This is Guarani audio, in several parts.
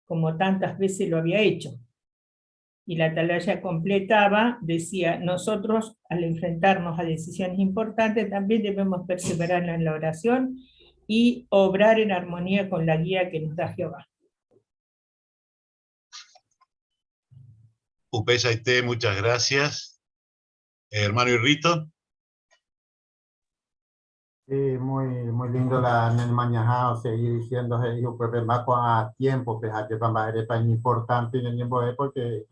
como tantas veces lo había hecho. Y la atalaya completaba, decía, nosotros al enfrentarnos a decisiones importantes también debemos perseverar en la oración y obrar en armonía con la guía que nos da Jehová. Upeichaite, muchas gracias. Hermano Irrito. Sí, muy, muy lindo la mañana, seguir diciendo, hijo, pues más a tiempo, pues a importante en el tiempo porque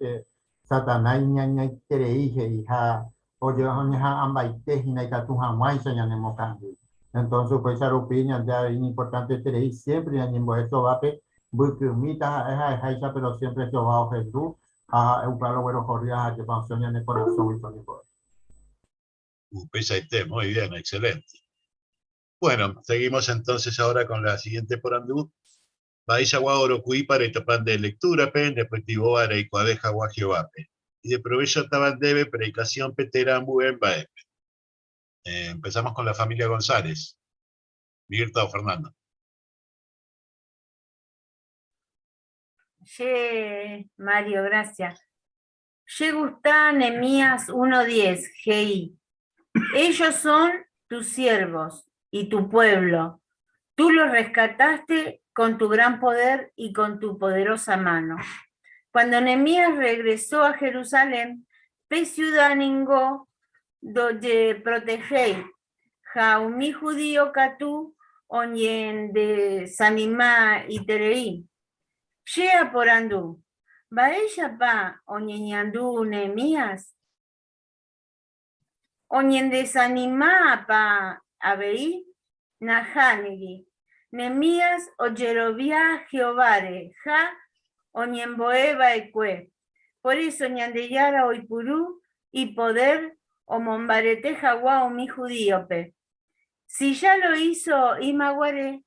Satanás ñaña creí, hija, oye, oña ambaite, y naikatu jamás, ñanemocandi. Entonces, pues esa opinión ya es importante creer siempre, ñañembo eso va, pe, bukumita, esa, pero siempre Jehová o Jesús, a un palo bueno, corría, que funciona en el corazón y con el poder. Upeichaite, muy bien, excelente. Bueno, seguimos entonces ahora con la siguiente porandú. Mba'eichagua oroku'ípa retopa nde lectura-pe, ndepytyvõva reikuaave hag̃ua Jehovápe. Ideprovéchotava ndéve predikasiónpe térã ambue mba'épe. Empezamos con la familia González. Mirta o Fernando. Che, Mario, gracias. Che gusta Nehemías 1.10, GI. Ellos son tus siervos y tu pueblo. Tú los rescataste con tu gran poder y con tu poderosa mano. Cuando Nehemías regresó a Jerusalén, pe ciudad ningo ndojeprotegéi, ha umi judío katu oñedesanima iterei. Che aporandu, mba'éichapa oñeñandu Nehemías? Oñedesanimápa avei? Nahániri. Nehemías ojerovia Jehováre ha oñembo'e va'ekue. Por eso Ñandejára oipuru ipoder omombarete hag̃ua umi judíope. Si ya lo hizo ymaguare,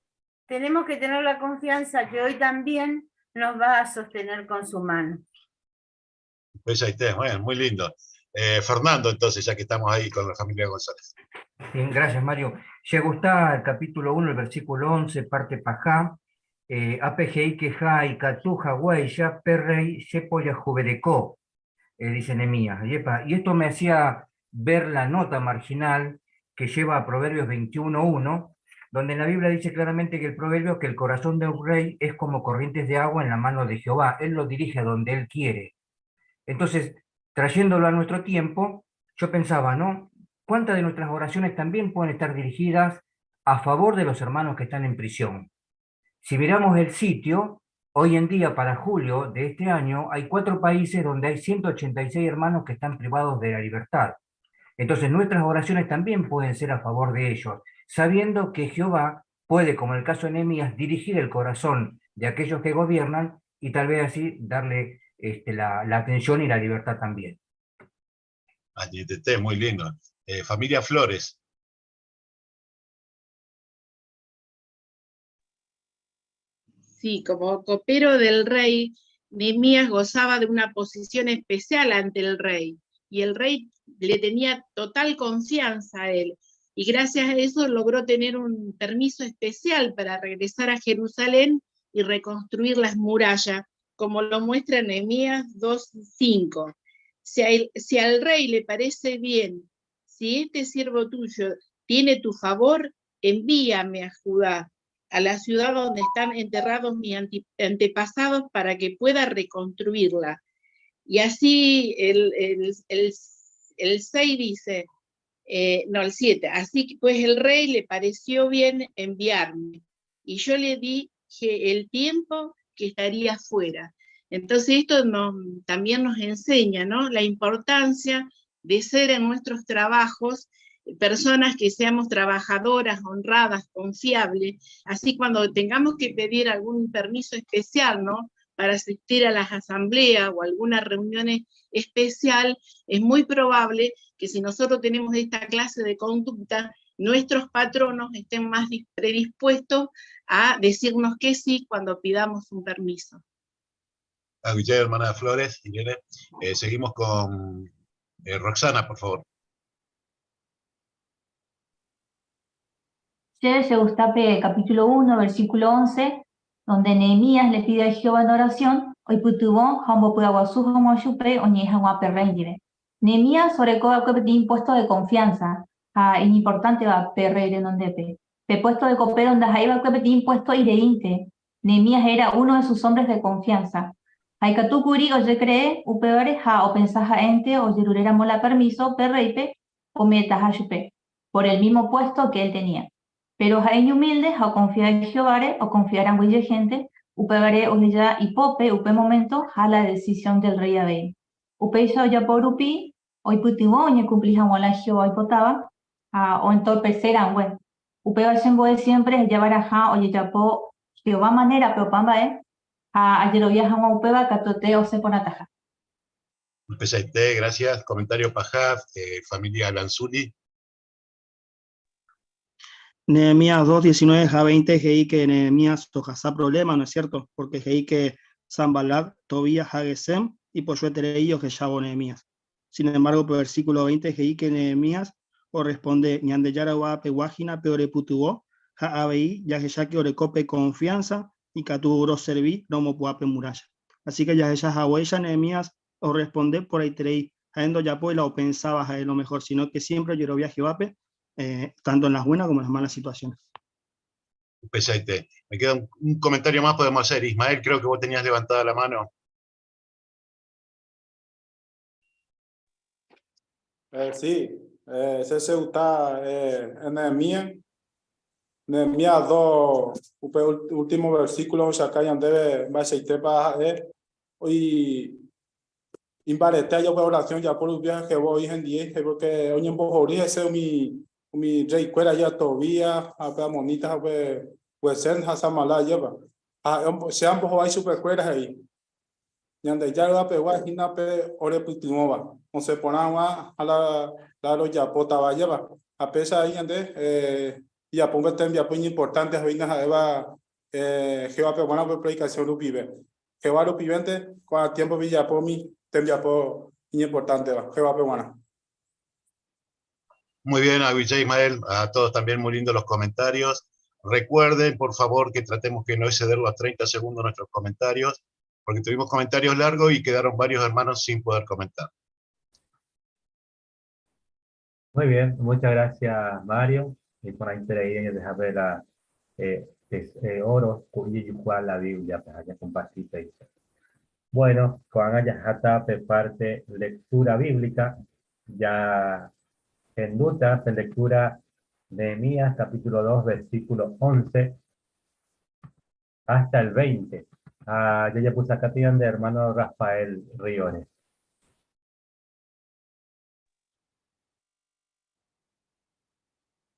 tenemos que tener la confianza que hoy también nos va a sostener con su mano. Pues ahí está, bueno, muy lindo. Fernando, entonces, ya que estamos ahí con la familia González. Bien, gracias, Mario. Llegó está el capítulo 1, el versículo 11, parte pajá, APGI queja y catuja guaya, perrey, sepoya juberecó, dice Nehemías. Y esto me hacía ver la nota marginal que lleva a Proverbios 21.1, donde en la Biblia dice claramente que el proverbio que el corazón de un rey es como corrientes de agua en la mano de Jehová, él lo dirige a donde él quiere. Entonces, trayéndolo a nuestro tiempo, yo pensaba, ¿no? ¿Cuántas de nuestras oraciones también pueden estar dirigidas a favor de los hermanos que están en prisión? Si miramos el sitio, hoy en día, para julio de este año, hay 4 países donde hay 186 hermanos que están privados de la libertad. Entonces, nuestras oraciones también pueden ser a favor de ellos, sabiendo que Jehová puede, como en el caso de Nehemías, dirigir el corazón de aquellos que gobiernan y tal vez así darle la atención y la libertad también. Añetete, muy lindo. Familia Flores. Sí, como copero del rey, Nehemías gozaba de una posición especial ante el rey, y el rey le tenía total confianza a él, y gracias a eso logró tener un permiso especial para regresar a Jerusalén y reconstruir las murallas, como lo muestra Nehemías 2.5. Si al rey le parece bien, si este siervo tuyo tiene tu favor, envíame a Judá, a la ciudad donde están enterrados mis antepasados, para que pueda reconstruirla. Y así el 6 dice, no, el 7, así que pues el rey le pareció bien enviarme, y yo le dije el tiempo que estaría fuera. Entonces esto también nos enseña, ¿no?, la importancia de ser en nuestros trabajos personas que seamos trabajadoras, honradas, confiables, así cuando tengamos que pedir algún permiso especial, ¿no?, para asistir a las asambleas o alguna reunión especial, es muy probable que si nosotros tenemos esta clase de conducta, nuestros patronos estén más predispuestos a decirnos que sí cuando pidamos un permiso. Aguyje, hermana Flores, Irene. Seguimos con Roxana, por favor. Che, Gustave, capítulo 1, versículo 11, Donde Nehemías le pide a Jehová en oración oipytyvõ ha ombopy'aguasu hag̃ua chupe oñe'ẽ hag̃ua pe rréi ndive. Nehemías oreko va'ekue peteĩ puesto de confianza ha iñimportánteva pe rréi renondépe. Pe puesto de copero ndaha'éi va'ekue peteĩ puesto ireínte, Nehemías era uno de sus hombres de confianza. Ha ikatu kuri ojekree upévare ha opensa ha'énte ojeruréramo la permiso pe rréipe ome'ẽtaha chupe, por el mismo puesto que él tenía. Péro ha'e iñumílde ha okonfia Jehováre okonfia rangue ijehénte, upévare oheja ipópe upe moménto ha la desisión del rréi avei. Upéicha ojapo rupi oipytyvõ oñekumpli hag̃ua la Jehová oipotáva ha oentorpese rangue. Upéva chembo'e siémpre aheja va'erãha ojejapo Jehová manérape opa mba'e ha ajerovia hag̃ua upéva katuete osẽ porãtaha. Upechaite, gracias. Comentario paha, familia Lanzuli. Nehemías 2, 19 ha 20 he'i que Nehemías ohasa problema, ¿no es cierto? Porque he'i que Sanbalat, Tobías ha Gesem ipochyeterei ohechávo Nehemías. Sin embargo, pe versículo 20 he'i que Nehemías orresponde, Ñandejára yvágapegua hína pe orepytyvõ ha avei jahecha que oreko pe confianza ikatu roservi romopu'ã pe muralla. Así que jahecha haguéicha Nehemías orresponde porãiterei, ha'e ndojapói la opensáva ha'e lo mejor, sino que siempre ojerovia Jehovápe, tanto en las buenas como en las malas situaciones. Upechaite. Me queda un comentario más podemos hacer. Ismael, creo que vos tenías levantada la mano. Sí, che chegusta Nehemías. Nehemías 2, upe último versículo ohechauka ñandéve mba'eichaitépa ha'e imbarete aja upe oración ojapo rupi ha Jehová oĩ hendie, porque oñembohory hese umi umi rey-kuéra aja Tobías ha upe amonita ha upe Guesem ha Sanbalá ajépa. Ha ha'e che ambohovái chupekuéra he'i, Ñandejára yvapegua hína pe orepytyvõva, osẽ porã hag̃ua ha la rojapótava ajépa. Ha péicha avei ñande ijapo upe tembiapo iñimportánte avei ha'éva Jehovápe g̃uarã upe predikasión rupive. Jehová rupivénte ko'ã tiémpope ijapo umi tembiapo iñimportánteva Jehovápe g̃uarã. Muy bien, Aguillé Ismael, a todos también muy lindos los comentarios. Recuerden, por favor, que tratemos que no exceder los 30 segundos nuestros comentarios, porque tuvimos comentarios largos y quedaron varios hermanos sin poder comentar. Muy bien, muchas gracias Mario. Y por ahí déjame la oro ojejukua la Biblia pe ha compartí péicha. Bueno, ko'ág̃a jaháta pe parte lectura bíblica, ja hendúta pe lectura Nehemías capítulo 2 versículo 11 hasta el 20. Ha jajapysakátei ñande hermano Rafael Ríore.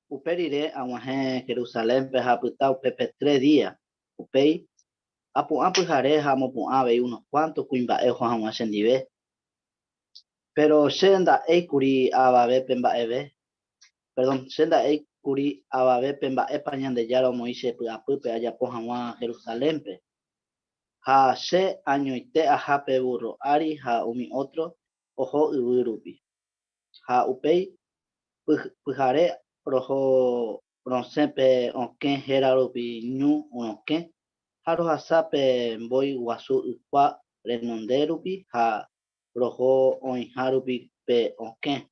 Upe rire ag̃uahẽ Jerusalénpe ha apyta upépe tres día. Upéi, apu'ã pyhare ha amopu'ã avei unos kuánto kuimba'e oho hag̃ua chendive. Péro che nda'éi kuri avavépe mba'eve, perdón, che nda'éi kuri avavépe mba'épa Ñandejára omoĩ che py'apýpe ajapo hag̃ua Jerusalénpe. Ha che añoite aha pe vúrro ári ha umi ótro oho yvy rupi. Ha upéi pyhare roho rosẽ pe okẽ héra rupi ñu rokẽ, ha rohasa pe mbói guasu ykua renonde rupi ha roho oĩha rupi pe okẽ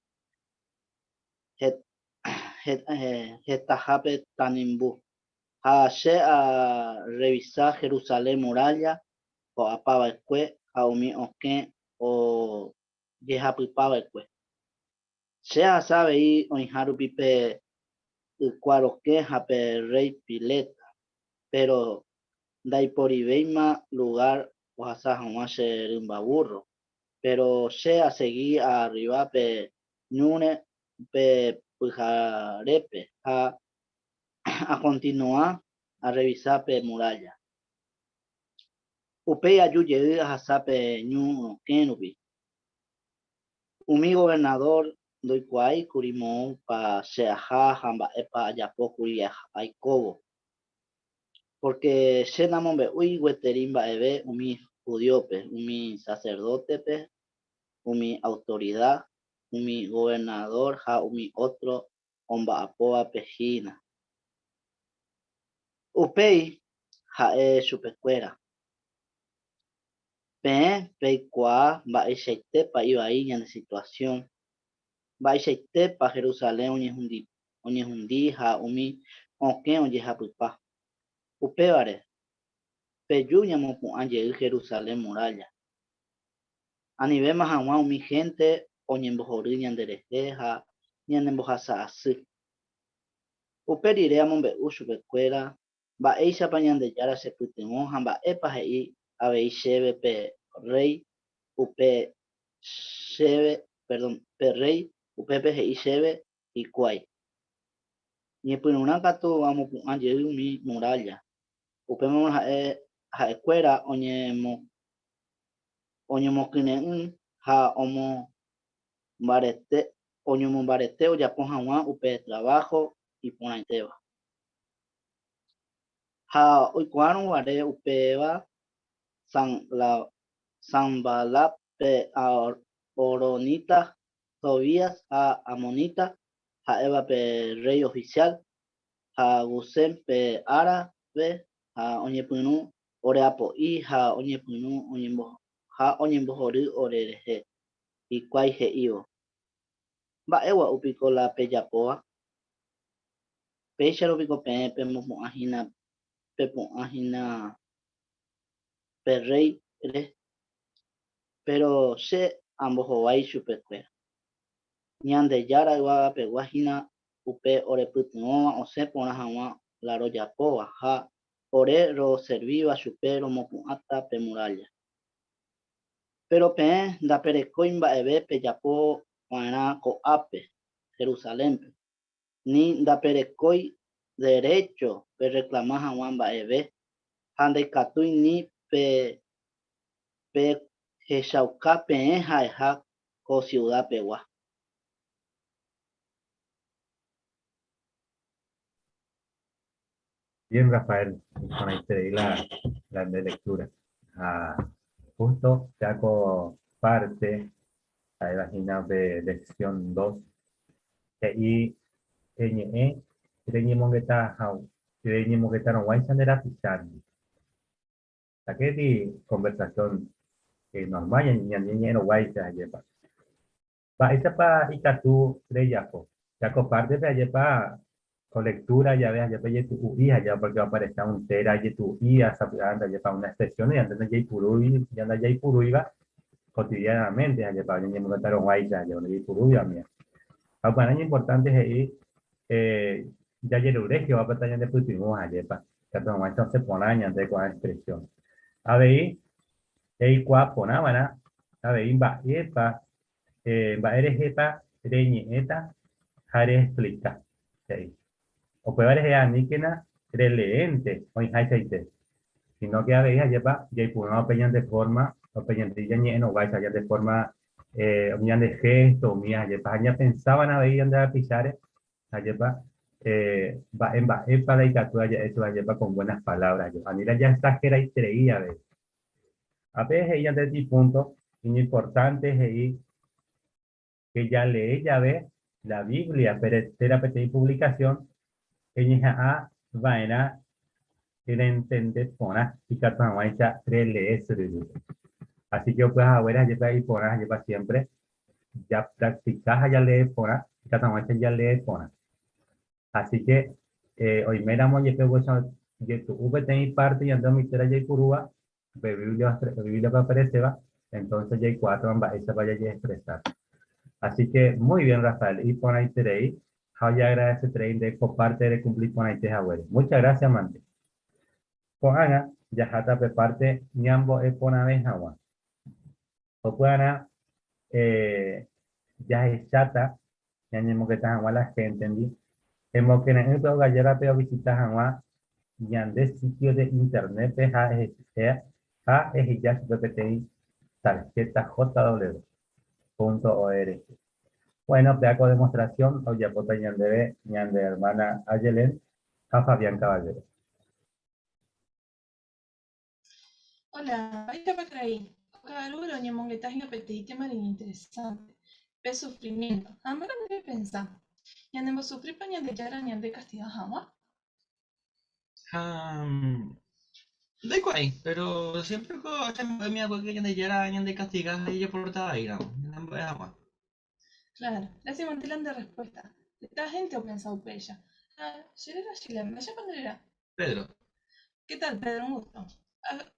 hetahápe tanimbu. Ha che arrevisa Jerusalén muralla ho'apa va'ekue ha umi okẽ ojehapypa va'ekue. Che ahasa avei oĩha rupi pe ykua rokẽ ha pe rréi piléta, péro ndaiporivéima lugár ohasa hag̃ua che rymba vúrro. Péro che asegi aarriva pe ñúre upe pyharépe ha akontinua arrevisa pe murálla. Upéi aju jey ahasa pe ñu rokẽ rupi. Umi governadór ndoikuaái kuri moõpa che aha ha mba'épa ajapo kuri aikóvo, pórke che namombe'úi gueteri mba'eve umi judíope, umi saserdótepe, umi autorida, umi governadór ha umi ótro omba'apóvape hína. Upéi. ha'e chupekuéra, Peẽ peikuaa mba'eichaitépa ivai ñane situasiõ, mba'eichaitépa Jerusalén oñehundi ha umi okẽ ojehapypa. Upévare, peju ñamopu'ã jey Jerusalén murálla. Anivéma hag̃ua umi hénte oñembohory ñanderehe ha ñanembohasa asy. Upe rire amombe'u chupekuéra mba'éichapa Ñandejára chepytyvõ ha mba'épa he'i avei chéve pe rréi upe chéve, perdón, pe rréi upépe he'i chéve hikuái. Ñepyrũrã katu amopu'ã jey umi murálla. Upémarõ ha'e ha'ekuéra oñemo oñomokyre'ỹ ha omombarete oñomombarete ojapo hag̃ua upe traváho iporãitéva. Ha oikuaárõ guare upéva Sanbalat pe horonita, Tobías ha amonita, ha'éva pe rréi ofisiál, ha Guesem pe árabe, ha oñepyrũ oreapo'i ha oñepyrũ ha oñembohory orerehe hikuái he'ívo, Mba'e gua'u piko la pejapóva? Péicha rupiko peẽ pemopu'ã hína pepu'ã hína pe rréire. Péro che ambohovái chupekuéra. Ñandejára yvagapegua hína upe orepytyvõva osẽ porã hag̃ua la rojapóva ha ore roservíva chupe romopu'ãta pe murálla. Péro peẽ ndaperekói mba'eve pejapo va'erã ko'ápe, Jerusalénpe, ni ndaperekói derécho perreklama hag̃ua mba'eve ha ndaikatúi ni pehechauka peẽ ha'eha ko siudapegua. Bien, Rafael, iporãiterei la la nde lectura. Ha justo ko parte ha'éva hína pe lección 2 he'i reñe'ẽ reñemongeta reñemongetarõguáicha nde rapichándi. Takéti conversación normal ñañe'ẽrõguáicha ajépa. Mba'éichapa ikatu rejapo? Ja ko pártepe ajépa ko lectura jave ajépa ijetu'u'i aja porque oaparesa un téra ijetu'u'i sapy'ánte ajépa una expresión ñande ndajaipurúi ndajaipurúiva cotidianamente ajépa ñañemongetarõguáicha ajépa ndajaipurúiva umíva. Ha upearã iñimportánte he'i jajerure Jehovápe tañandepytyvõ ajépa ikatu hag̃uáicha osẽ porã ñande ko'ã expresión. Avei Eikuaa porã va'erã avei mba'épa, mba'e rehépa reñe'ẽta ha reexplika, he'i. Upéva rehe aníkena releénte oĩháichaite, sino ke avei ajépa jaipurã upe ñande forma, upe ñande ñañe'ẽrõguáicha, ñande forma, umi ñande gesto, umi ajépa, ha ñapensa va'erã avei ñande rapicháre Ajépa, mba'e mba'épa la ikatu ja'e chupe ajépa con buenas palabras, ajépa. Ani la jaexageraiterei avei. Ápe he'i ñande peteĩ punto iñimportante he'i que jalee jave la Biblia térã peteĩ publicación eñeha'ã va'erã rentende porã ikatu hag̃uáicha relee syryrýpe. Así que upéva haguére ajépa iporã ajépa siempre Japractica ha jalee porã, ikatu hag̃uáicha jalee porã. Así que oiméramo jepe upéicha jetu'u peteĩ parte ñande umi téra jaipurúva, pe Biblia, Biblia-pe aparecéva, entonces jaikuaátama mba'éichapa jajeexpresáta. Así que muy bien Rafael, iporãiterei ha ojeagradeseterei nde ko parte rekumpli porãite haguére. Muchas gracias mante. Ko'ág̃a jaháta pe parte ñambo'e porãve hag̃ua. Upearã jahecháta ñañemongeta hag̃ua la héntendi, emokyre'ỹ pe ogajárape ovisita hag̃ua ñande sítio de Internétpe ha eheja chupe peteĩ tarhéta jw.org. Bueno, péa ko demostrasión ojapóta ñandéve ñande ermána Ayelen ha Fabián Caballero. Hola, mba'éichapa karai? Ko ka'arúre oñemongeta hína peteĩ témare iñinteresánte, pe sufrimiénto. Ha mba'épa nde repensa? Ñanembosufrípa Ñandejára ñande kastiga hag̃ua? Ha Ndaikuaái, pero siempre ko chembo'émi va'ekue que Ñandejára ñandekastiga ha jajeporta vaíramo, ñanembo'e hag̃ua. Claro, gracias Montelán de respuesta. Heta gente opensa upéicha. Ha che réra Sheila, mba'éichapa nde réra? Pedro. Qué tal, Pedro? Un gusto.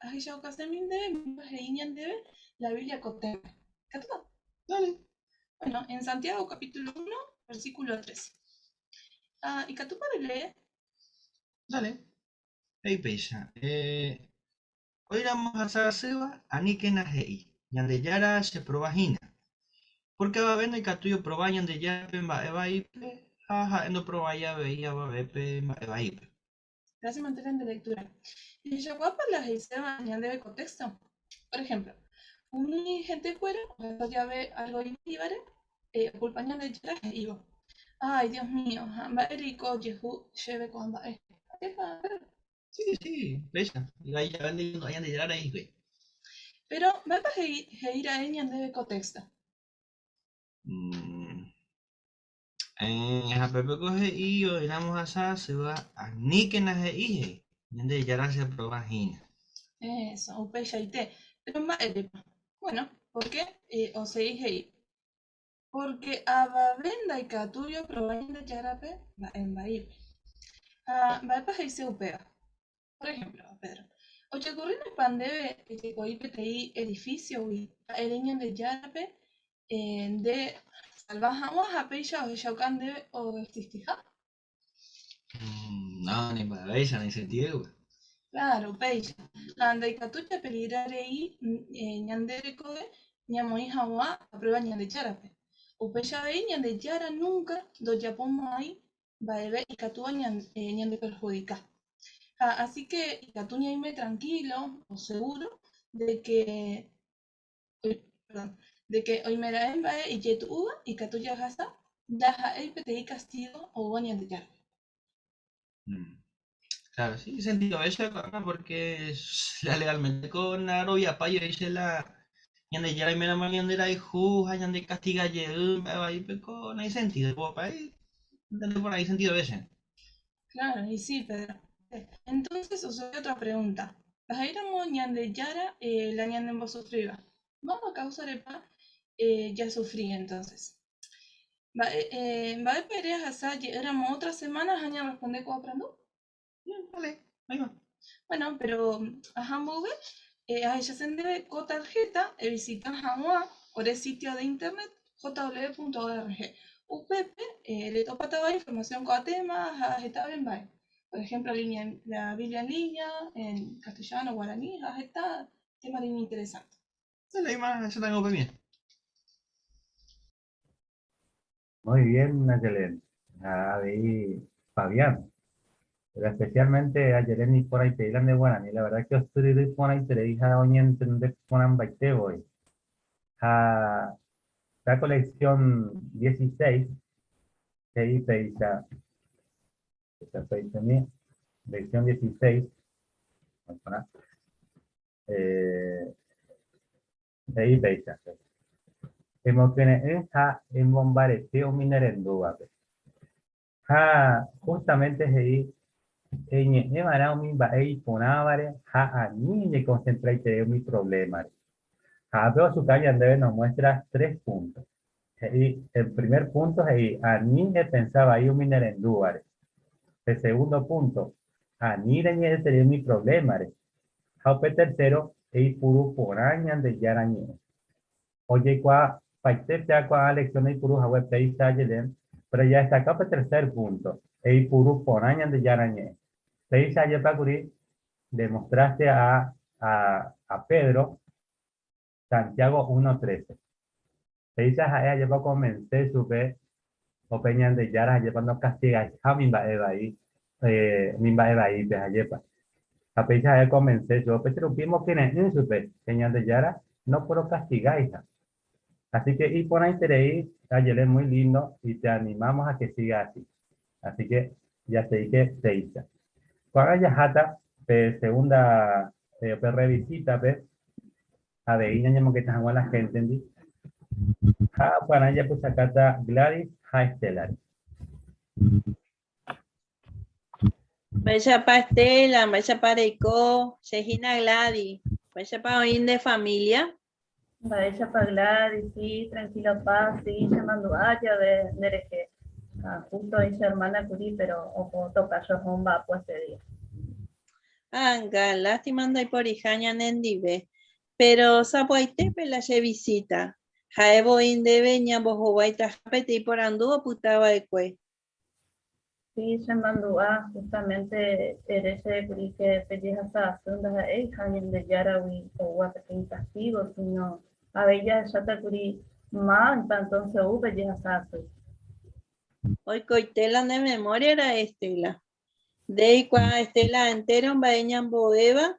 Ahechaukasemi ndéve mba'épa he'i ñandéve la Biblia ko téma. Ikatúpa? Dale. Bueno, en Santiago capítulo 1, versículo 13. Ah, ikatúpa relee? Dale. He'i péicha, eh, Oĩramo ohasa asýva, aníkena he'i, Ñandejára cheprova hína. Pórke avave ndaikatúi oprova Ñandejárape mba'e vaípe ha ha'e ndoprovái avei avavépe mba'e vaípe. Gracias mantener de lectura. Jahechakuaápa la he'iséva ñandéve ko texto? Por ejemplo, umi hentekuéra ohasa jave algo ivaívare, okulpa Ñandejára he'ívo, Ay, Dios mío, ha mba'éreiko ojehu chéve ko'ã mba'e? Ajépa, Pedro? Sí, sí, péicha. Ivai jave ndaikatu'ãi Ñandejára rei hikuái. Péro, mba'épa he'i ra'e ñandéve ko téxto? Ha pépe ko he'i oĩramo ohasa asýva, aníkena he'i he'i, Ñandejára cheprova hína. Eso, upeichaite. Péro mba'érepa? Bueno, pórke osegi he'i, Pórke avave ndaikatúi oprova Ñandejárape mba'e mbaípe. Ha mba'épa he'ise upéva? Por ehémplo, Pedro, ojekurrínepa ndéve ejekoi peteĩ edifísiogui ha ere Ñandejárape nde salva hag̃ua ha péicha ohechauka ndéve oexistiha? No, ni mba'evéicha, ni sentido. Claro, upéicha. Ha ndaikatúi japeligra rei ñande rekove ñamoĩ hag̃ua a prueba Ñandejárape. Upéicha avei Ñandejára núnka ndojapomo'ãi mba'eve ikatúva ñandeperhudika. Ha así ke ikatu ñaime trankílo o segúro de ke perdón, de ke oimeraẽ mba'e ijetu'úva ikatu jahasa ndaha'éi peteĩ kastígo oúva Ñandejáragui. Claro, sí, sentido eso, ko'ág̃a porque la legalmente ko naroviapa jeýicha la Ñandejára oiméramo ñanderayhu ha ñandekastiga jey mba'e vaípe ko naisentido, po pa'e ntende porã isentido véicha. Claro, y sí, Pedro. Entonces os doy otra pregunta. Ndaha'éiramo Ñandejára la ñanembosufríva, máva káusarepa jasufrí entonces? Mba'e, mba'épa ere ahasa je'éramo otra semana ha ñarresponde ko aprandu? Dale, ahí va. Bueno, pero aha mboyve, ahechase ndéve ko tarjeta evisita hag̃ua ore sitio de internet jw.org. Upépe retopátava información ko'ã tema ha hetave mba'e. Por ejemplo, línea, la Biblia en línea, en castellano, guaraní, ha heta tema iñinteresante. Dale, ahí va, eso tengo bien. Muy bien, Nayelén. Avei Fabián. Pero especialmente Ayelén iporãiterei la nde guarani. La verdad que osyryry porãiterei ha oñentende porãmbaite voi. Ha la colección 16 he'i péicha, péichami, lección 16, eh, He'i péicha, Emokyre'ỹ ha emombarete umi nerendúvape. Ha justamente he'i, Eñe'ẽ va'erã umi mba'e iporãvare ha ani eñekonsentraiterei umi provlémare. Ha ápe osuka ñandéve nos muestra tres puntos. He'i, el primer punto he'i, ani epensa vai umi nerendúvare. Pe segundo punto, ani reñe'ẽterei umi provlémare. Ha upe tercero, eipuru porã Ñandejára Ñe'ẽ. Ojeikuaa paite péa ko'ã lección eipuru hague péicha Ayelén, pero jahechaka upe tercer punto, eipuru porã Ñandejára Ñe'ẽ. Péicha ajépa kuri demostraste a a Pedro Santiago 1:13. Péicha ha'e ajépa okonvense chupe upe Ñandejára ajépa ndokastigaiha umi mba'e vai, umi mba'e vaípe ajépa. Ha péicha ha'e okonvense chupe, upéicha rupi omokyre'ỹ chupe pe Ñandejára noporokastigáiha. Así que iporãiterei, Ayele muy lindo y te animamos a que siga así. Así que jaseíke péicha. Ko'ág̃a jaháta pe segunda pe rrevisítape avei ñañemongeta hag̃ua la héntendi, ha upearã japysakáta Gladys ha Estélare. Mba'éichapa Estela, mba'éichapa reiko, che hína Gladys. Mba'éichapa oĩ nde familia? Mba'éichapa Gladys, sí, tranquilo paz, sí, chemandu'a jave nderehe. Ha justo oĩ che hermana kuri, pero oho tokacho oho omba'apo este día. Anga, lástima ndaiporiha ñanendive. Pero sapy'aitépe la che visita. Ha'e voi ndéve ñambohováitaha peteĩ porandu opyta va'ekue. Sí, chemandu'a justamente ere chéve kuri ke pe jehasa asy ndaha'éiha Ñandejáragui oúva peteĩ castigo, sino avei jahecháta kuri máva entonce ou pe jehasa asy. Oikoite la ne memoria ra'e Estela. Nde eikuaa Estela entéro mba'e ñambo'éva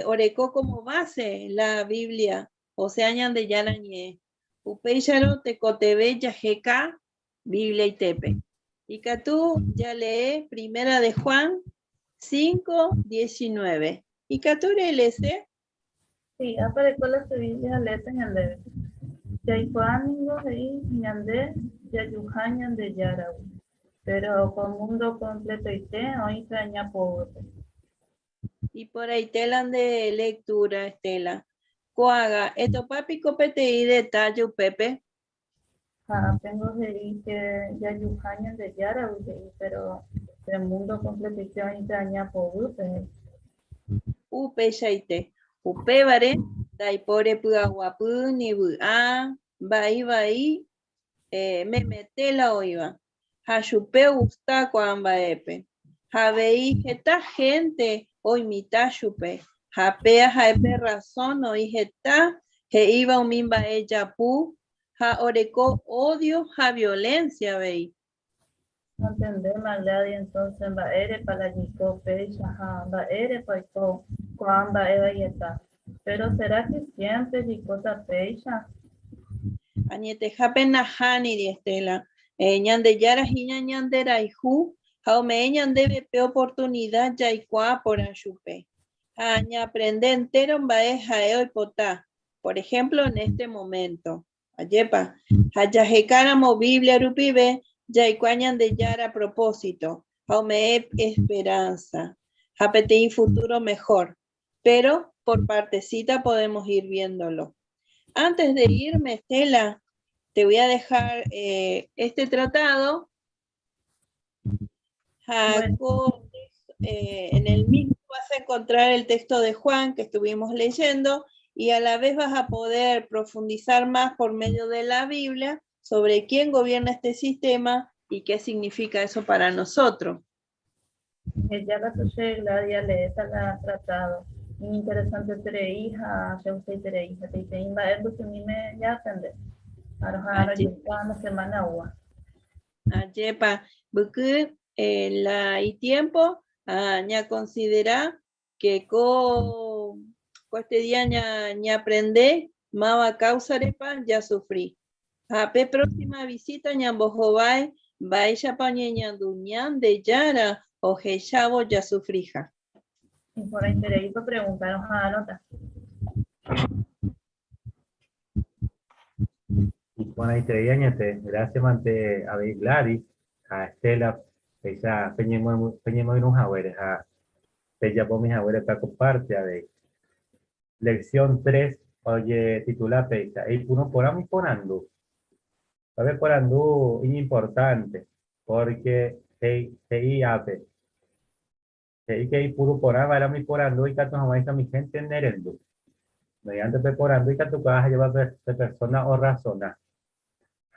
oreko como base la Biblia, osea Ñandejára Ñe'ẽ. Upéicharõ tekotevẽ jaheka Bibliaitépe. Ikatu jalee Primera de Juan 5:19. Ikatu releese? Sí, apareko la che Biblia aleéta ñandéve. Jaikuaa ningo he'i ñande jajuha Ñandejáragui, péro ko múndo kompletoite oĩ pe aña poguýpe. Iporãite la nde lectura, Estela. Ko'ág̃a, etopa piko peteĩ detalle upépe? Ha péngo he'i ke jajuha Ñandejáragui he'i, péro pe múndo kompletoite oĩ pe aña poguýpe he'i. Upeichaite. Upévare ndaipóre py'aguapy ni vy'a, vai vai memete la oĩva. Ha chupe ogusta ko'ã mba'épe. Ha avei heta hénte oimita chupe. Ha péa ha'e pe razón oĩ heta he'íva umi mba'e japu ha oreko odio ha violencia avei. Antendéma Gladys entonces mba'érepa la jaiko péicha ha mba'érepa oiko ko'ã mba'e vaieta. Péro sera ke siémpre jaikóta péicha? Añetehápe nahániri, Estela. Ñandejára hína ñanderayhu ha ome'ẽ ñandéve pe oportunida jaikuaa porã chupe. Ha ñaaprende entéro mba'e ha'e oipota, por ehémplo en este moménto. Ajépa? Ha jahekáramo Biblia rupive jaikuaa Ñandejára propósito ha ome'ẽ esperánsa ha peteĩ futúro mehór. Pero por partecita podemos ir viéndolo. Antes de irme, Estela, te voy a dejar eh, este tratado. Jacob, eh, en el mismo vas a encontrar el texto de Juan que estuvimos leyendo y a la vez vas a poder profundizar más por medio de la Biblia sobre quién gobierna este sistema y qué significa eso para nosotros. Eheja katu che Gladys aleéta la tratado. Iñinteresanteterei ha chegustaiterei. Hetaiterei mba'e mbytymíme ñaaprende. Ha roha'arõ jepáva la semana oúva. Ajépa, mbyky la itiempo ha ñakonsidera ke ko ko este día ñaaprende máva káusarepa jasufri. Ha pe próxima visita ñambohovái mba'éichapa oñeñandu Ñandejára ohechávo jasufriha. Iporãiterei pe pregunta roha'arõta. Iporãiterei añete, gracias mante avei Gladys ha Estela péicha peñemoirũ haguére ha pejapomi haguére pe comparte avei. Lección 3 ojetitula péicha, Eipurũ porã umi porandu. Pe porandu iñimportánte, pórke he'i ápe, He'i ke eipuru porã va'erã umi porandu ikatu hag̃uáicha umi hénte nerendu. Mediante pe porandu ikatukuaa jajogua pe persóna orrasona.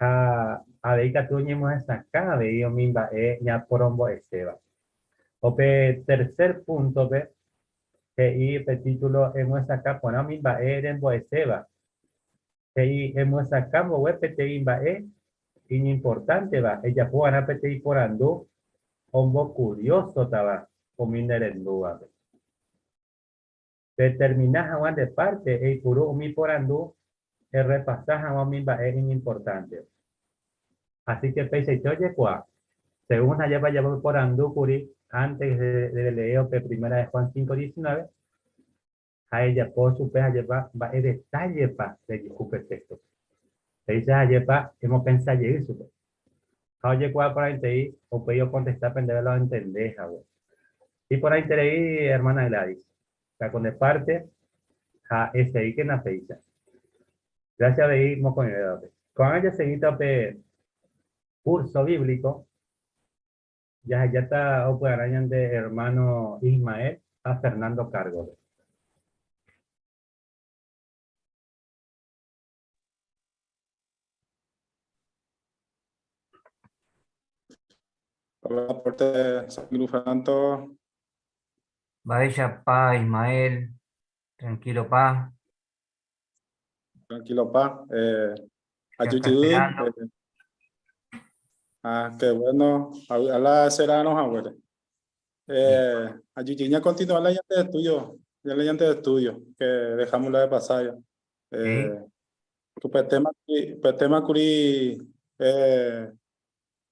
Ha avei ikatu oñemohesakã avei umi mba'e ñaporombo'eséva. Ko pe tercer púntope he'i pe título Emyesakã porã umi mba'e rembo'eséva. He'i emyesakã mbogue peteĩ mba'e iñimportánteva ejapo va'erã peteĩ porandu ombokuriósotava umi nerendúvape. Petermina hag̃ua nde párte eipuru umi porandu errepasa hag̃ua umi mba'e iñimportánteva. Así ke peichaite ojekuaa. Según ajépa japo pe porandu kuri antes de leer pe Primera de Juan 5:19, ha ejapo chupe ajépa mba'e detállepa rejuhu pe téxtope. Péicha ajépa emopensa jey chupe. Ha ojekuaa porãitei upéi okontesta pe ndéve la ontende hague. Iporãiterei hermana Gladys. Ta ko nde parte ha eseíkena péicha. Gracias avei mokõivévape. Ko'ág̃a jasegíta pe curso bíblico, jahejáta opy'arã ñande hermano Ismael ha Fernando cargo-pe. Aporte San Mba'éichapa Ismael, tranquilo pa. Tranquilo pa. Eh, ayuyuy, eh, ah, qué bueno. A la será no abuela. Eh, ayuyuy, continúa la llanta de estudio, ya la llanta de estudio, que dejamos la de pasar ya. Eh, upe tema, upe tema kuri eh,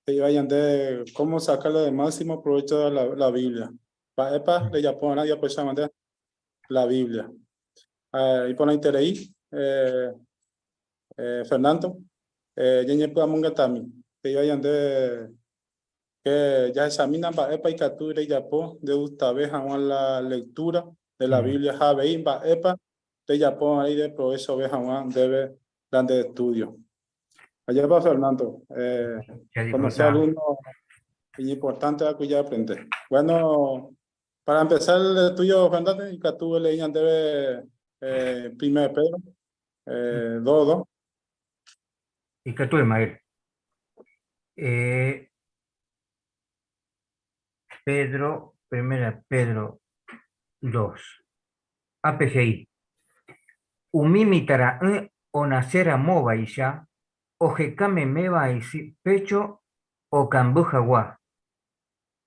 he'iva ñande cómo sacarle de máximo provecho a la, la Biblia. Mba'épa rejapo va'erã japocha hag̃ua la Biblia. Eh, iporãiterei, eh, eh, Fernando, eh, ñañepy'amongetami. He'iva ñande que jahechamína mba'épa ikatu rejapo ndegustave hag̃ua la lectura de la Biblia ha avei mba'épa Rejapo avei deprovechove hag̃ua ndéve la nde estudio. Ajépa Fernando, eh, conocer alumno iñimportante va'ekue jaaprende. Bueno, para empezar el estudio, Fernando, ikatu eleí ñandéve eh, Primera de Pedro, eh, 2, 2. Ikatu, Ismael. Eh, Pedro, primera Pedro 2. Ápe he'i, Umi mitãra'y onase ramóvaicha oheka meméva isy pécho okamby hagua.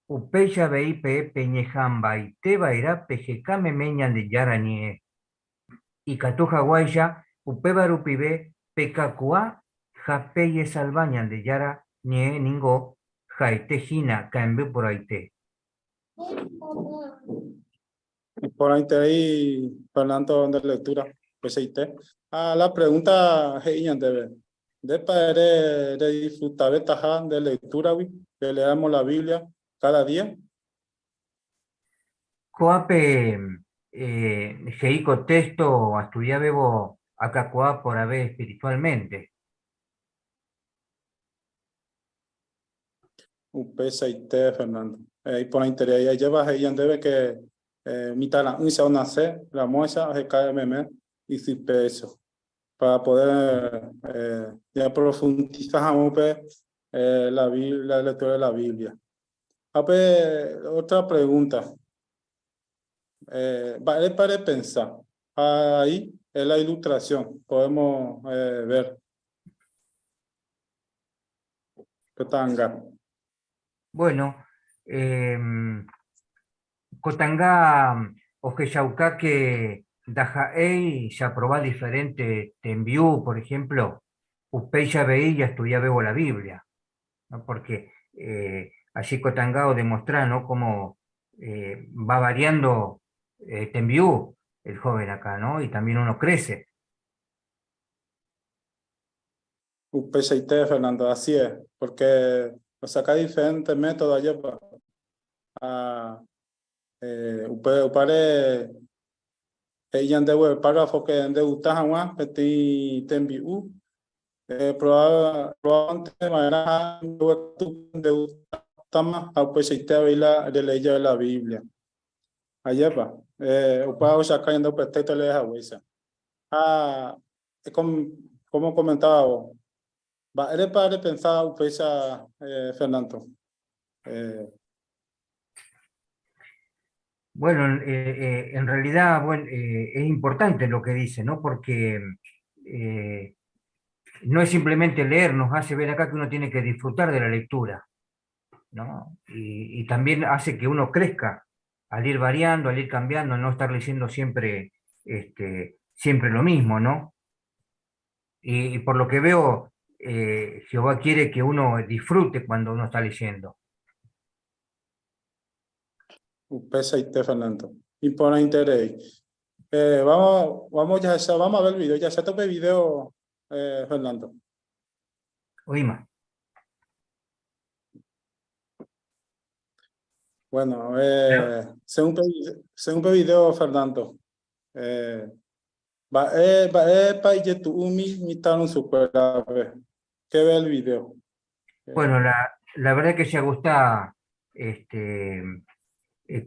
Upéicha avei peẽ peñeha'ãmbaite va'erã peheka meme Ñandejára Ñe'ẽ. Ikatu haguáicha upéva rupive pekakuaa ha pejesalva Ñandejára Ñe'ẽ ningo ha'ete hína ka'emby porãite. Iporãiterei Fernando nde lectura, upeichaite. Ha la pregunta he'i ñandéve, ndépa ere redisfrutavetaha nde lectura-gui releéramo la Biblia káda día? Ko'ápe he'i ko téxto astudiavévo akakuaa porãve espiritualmente. Upeichaite, Fernando. Eh, iporãiterei. Ajépa he'i ñandéve que eh, mitãra'ỹicha onase ramóicha oheka meme isy pécho para poder eh, ñaprofundisa hag̃ua upe eh, la, la lectura de la Biblia. Ha pe otra pregunta. Eh, mba'érepa repensa? Ha ahí es la ilustración, podemos eh, ver. Kotanga. Bueno, eh, Kotanga ohechauka que ndaha'éi japroba diferente tembi'u, por ejemplo, upéicha avei jastudiavévo la Biblia, ¿no? Porque eh, allí Kotanga odemostra, ¿no? Cómo eh, va variando eh, tembi'u el joven acá, ¿no? Y también uno crece. Upeichaite, Fernando, así es, porque osaca diferente método ajépa. Ha eh, upe upáre he'i ñandéve párrafo que ndegusta hag̃ua peteĩ tembi'u, eh, probablemente va'erã ndegustátama ha upeichaite avei la releí jave la Biblia. Ajépa, eh, upéva ochaka ñande upe téxto relee haguéicha. Ha Como comentaba vos, mba'érepa repensa upéicha eh, Fernando? Eh, Bueno, eh, en realidad, bueno, es importante lo que dice, ¿no? Porque no es simplemente leer, nos hace ver acá que uno tiene que disfrutar de la lectura, ¿no? Y, y también hace que uno crezca al ir variando, al ir cambiando, no estar leyendo siempre, este, siempre lo mismo, ¿no? Y, y por lo que veo, eh, Jehová quiere que uno disfrute cuando uno está leyendo. Upeichaite, Fernando. Iporãiterei. Eh, vamos, vamos, ya, vamos a ver el video. Ya se tope video, eh, Fernando. Oíma. Bueno, según según pe video, Fernando, mba'e mba'épa ijetu'úmi mitãrusukuérape? ¿Qué ve el video? Bueno, la verdad que se gusta este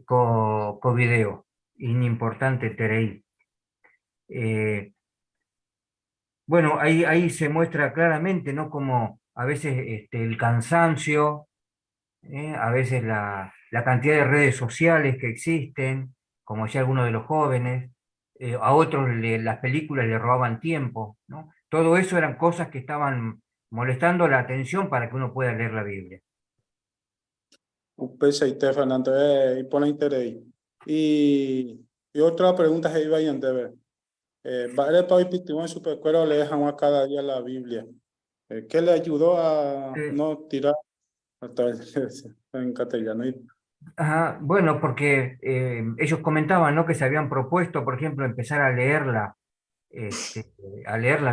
ko video, iñimportanteterei. Bueno, ahí se muestra claramente, ¿no? Como a veces el cansancio, a veces la cantidad de redes sociales que existen, como decía algunos de los jóvenes, a otros las películas le robaban tiempo, ¿no? Todo eso eran cosas que estaban molestando la atención para que uno pueda leer la Biblia. Upeichaite, Fernando, iporãiterei. Y otra pregunta he'íva ñandéve. Mba'érepa oipytyvõ chupekuéra olee hag̃ua cada día la Biblia? ¿Qué le ayudó a no tirar hasta en castellano? Ajá, bueno, porque ellos comentaban, ¿no?, que se habían propuesto, por ejemplo, empezar a leer la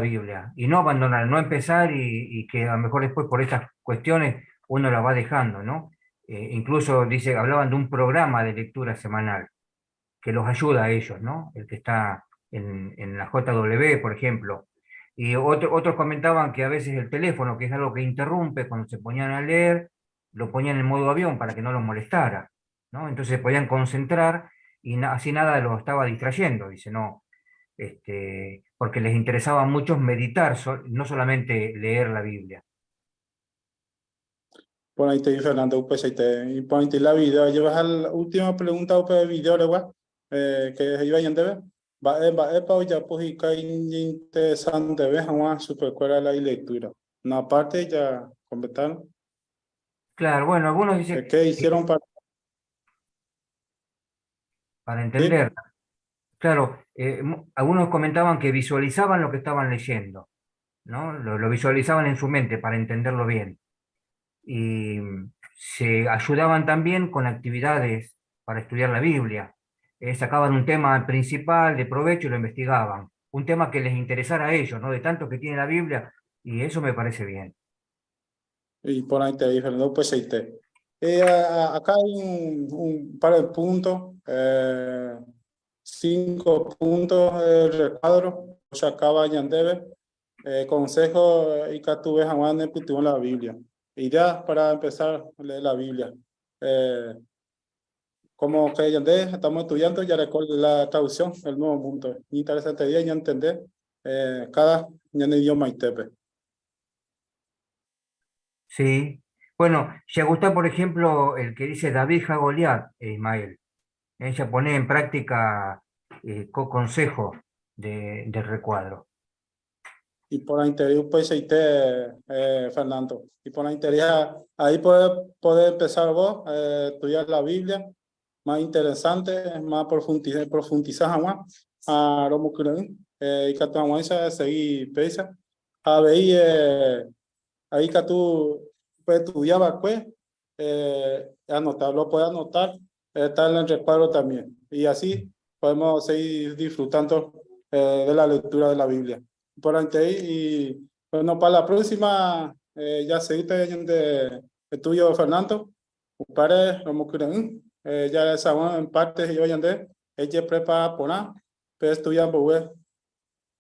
Biblia y no abandonar, no empezar y que a lo mejor después por estas cuestiones uno la va dejando, ¿no? Incluso dice, hablaban de un programa de lectura semanal que los ayuda a ellos, ¿no? El que está en la JW, por ejemplo. Y otros comentaban que a veces el teléfono, que es algo que interrumpe cuando se ponían a leer, lo ponían en modo avión para que no los molestara, ¿no? Entonces se podían concentrar y así nada los estaba distrayendo, dice, no, porque les interesaba mucho meditar, no solamente leer la Biblia. Por ahí te Fernando, upeichaite, y por ahí te la video. Llevas a la última pregunta upe video, ¿verdad? Que iba a entender. Mba'épa ojapo hikuái iñinteresanteve hag̃ua chupekuéra la lectura. Una parte ya completaron. Claro, bueno, algunos dicen ¿Qué hicieron para Para Sí. entender. Claro, algunos comentaban que visualizaban lo que estaban leyendo, ¿no? Lo visualizaban en su mente para entenderlo bien. Y se ayudaban también con actividades para estudiar la Biblia. Sacaban un tema principal de provecho y lo investigaban. Un tema que les interesara a ellos, ¿no? De tanto que tiene la Biblia, y eso me parece bien. Y por ahí te dije, no, pues ahí te. Acá hay un par de puntos, 5 puntos del recuadro, acaba ñandéve, consejo ikatuve hag̃ua nepytyvõ la Biblia. Ideas para empezar a leer la Biblia. Como que ñande estamos estudiando, ya recuerdo la traducción del Nuevo Mundo. Interesante día ya entender cada ñane idioma itepe. Sí. Bueno, se gusta, por ejemplo, el que dice David ha Goliat, Ismael. Ella pone en práctica co consejo del recuadro. Y por la interior, pues, ahí te, Fernando. Y por la interior, ahí puede empezar vos a estudiar la Biblia. Más interesante, más profundizar, más a lo que y que tu abuela seguí pesa. A ver, ahí que tú puedes estudiar, pues, anotar, lo puedes anotar, está en el recuadro también. Y así podemos seguir disfrutando de la lectura de la Biblia. Por ahí, y bueno, para la próxima, ya seguiste de estudio, Fernando. Upare, lo que ya sabemos en parte, yo ya andé, ella prepara por nada, pero estudian por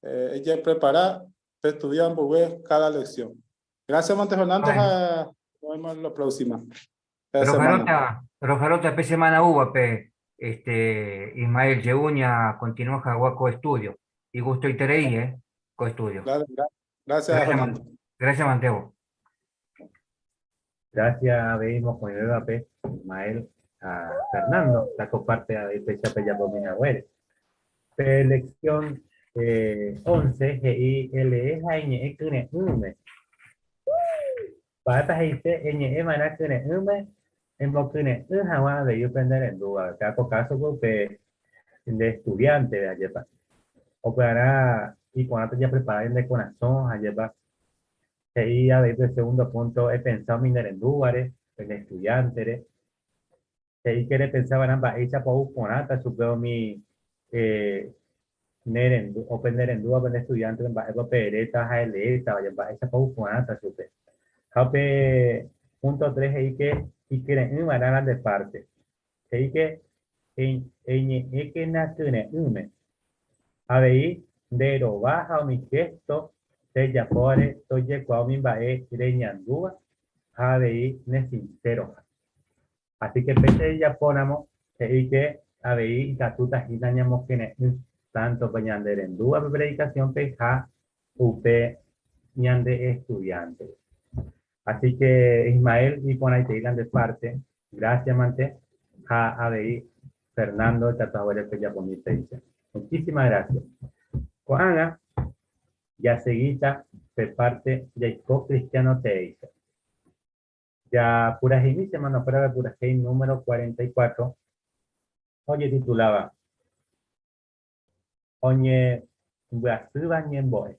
ella prepara, pero estudian por cada lección. Gracias, Monte Fernando. Bueno. Nos vemos la próxima. La semana. Rojarota, Rojarota, pe semana uva, pe, Ismael Yeuña continúa Jaguaco Estudio. Y gusto y tereí, co estudio. Claro, gracias, Gracias, Fernando. Gracias, Manteo. Gracias, veimos con el P, Ismael, a Fernando, la comparte a Pecha Pecha por mi abuelo. Lección 11, G I L E J N E Q N U M. Para G I C N E M A Q N U M, en Bo Q N U J A de yo prender en duda. Acá por caso, porque de estudiante de ayer. Operará y cuando ya preparada de corazón, ayer va. Sería de el segundo punto, he pensado minar en lugares, el estudiante, ahí que le pensaban ambas, ella por conata, supongo mi neren, o prender en duda, prender estudiante, en bajo pereta, jaleta, vaya, baja esa por conata, supe. Jape punto 3, ahí que, y quieren, y van a de parte. He'íke eñe'ẽkena kyre'ỹme. Avei nde rova ha umi gesto rejapóvare tojekuaa umi mba'e reñandúva ha avei nesinseroha. Así que péicha jajapóramo, he'íke avei ikatúta hína ñamokyre'ỹ tanto pe ñande rendúva pe predikasiónpe ha upe ñande estudiántepe. Así que Ismael iporãitei la nde parte, gracias mante, ha avei Fernando ikatu haguére pejapomi péicha. Muchísimas gracias. Ko'ág̃a jasegíta pe parte jaiko cristiano teéicha. Japuraheimi che hermanokuéra pe purahéi número 44 ojetituláva Oñembyasýva ñembo'e.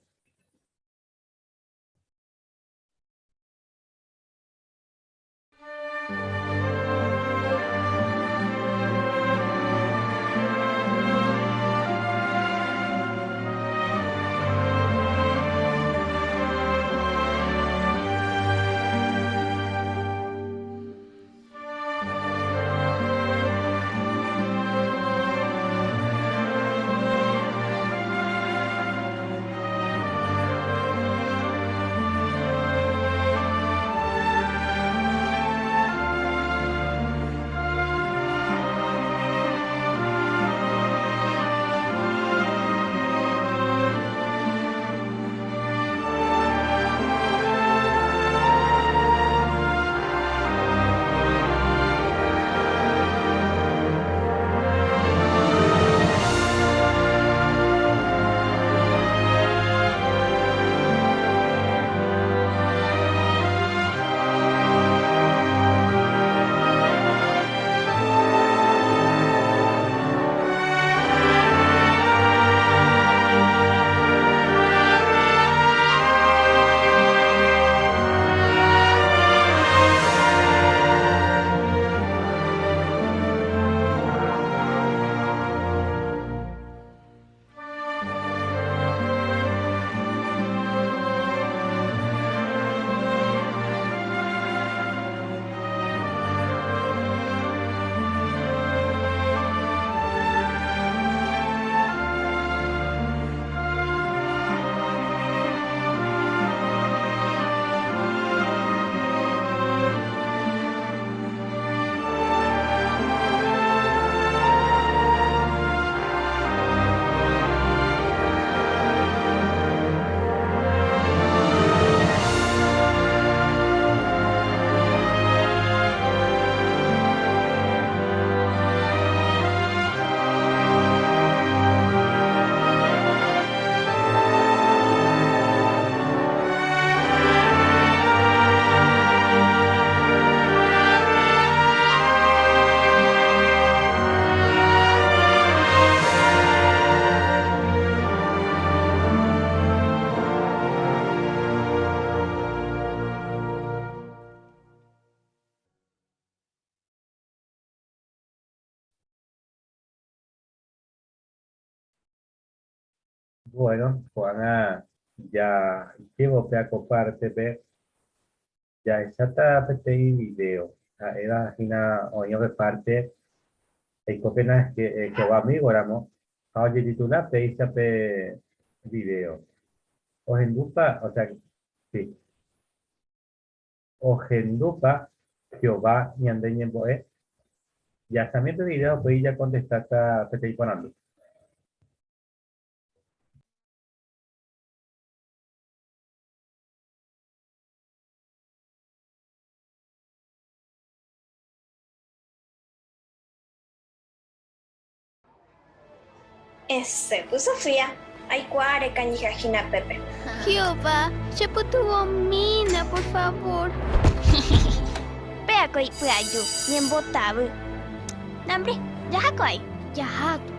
Bueno, ko'ág̃a jaikévo pe akopártepe jahecháta peteĩ video ha'éva hína oĩva pe párte Eikókena Jehová amígoramo ha ojetitula péicha pe video. Ohendúpa, o sea, sí. Ohendúpa Jehová ñande ñembo'e? Jahechami pe video ha upéi jakontestáta peteĩ porandu. Esẽpy Sofía, aikuaa rekañyha hína pépe. Jehová, chepytyvõmína, por favor. Péa ko ipy'aju, ñembotavy. Nambre, jaha ko'ái. Jaháta.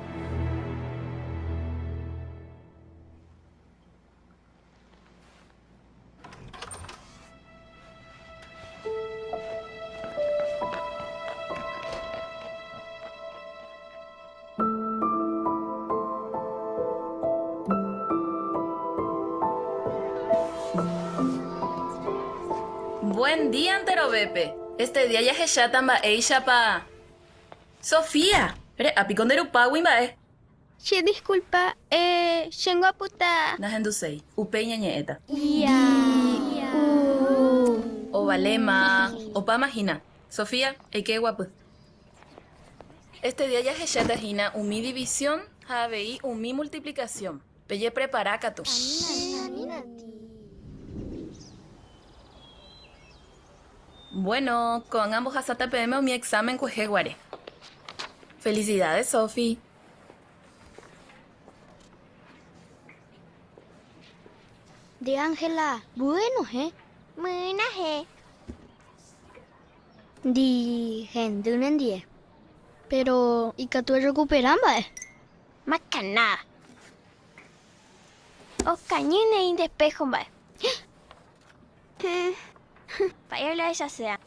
Buen día enterovépe! Este día jahecháta mba'éichapa. Sofía! Re'a piko nde rupágui mba'e? Che disculpa, eh, chéngo apyta. Nahenduséi, upéi ñañe'ẽta. Ia, u. Ovaléma, opáma hína. Sofía, eike eguapy. Este día jahecháta hína umi división ha avei umi multiplicación. Pejeprepara katu. Bueno, ko'ág̃a ambohasáta peẽme umi examen kuehe guare. Felicidades, Sofi! De Ángela, bueno he. Myna he. Ndi hendy nendie. Pero ikatu errekupera mba'e. Makanada. Okañy neĩ nde espejo mba'e. Mba'e la echasea.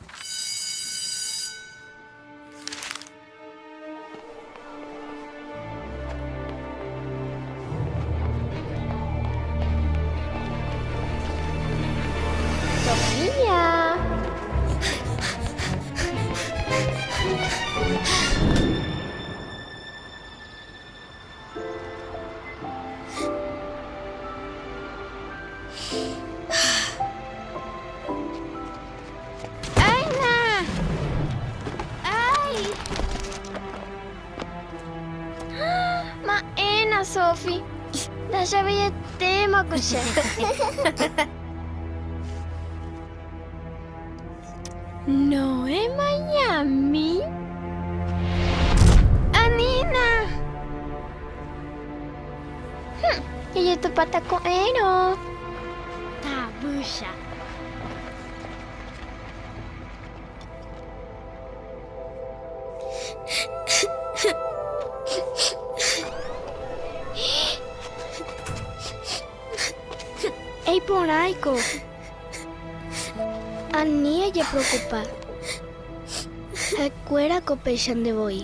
Sofía. ¡Aina! ¡Ay! Ma'ẽna, Sofi. Ndachaveietéma ko che. No emañami. Anína! Hum, jajetopáta ko'ẽrõ. Tavýcha. Eiporãiko. Ani ejepreocupa. Ha'ekuéra ko péicha nde voi.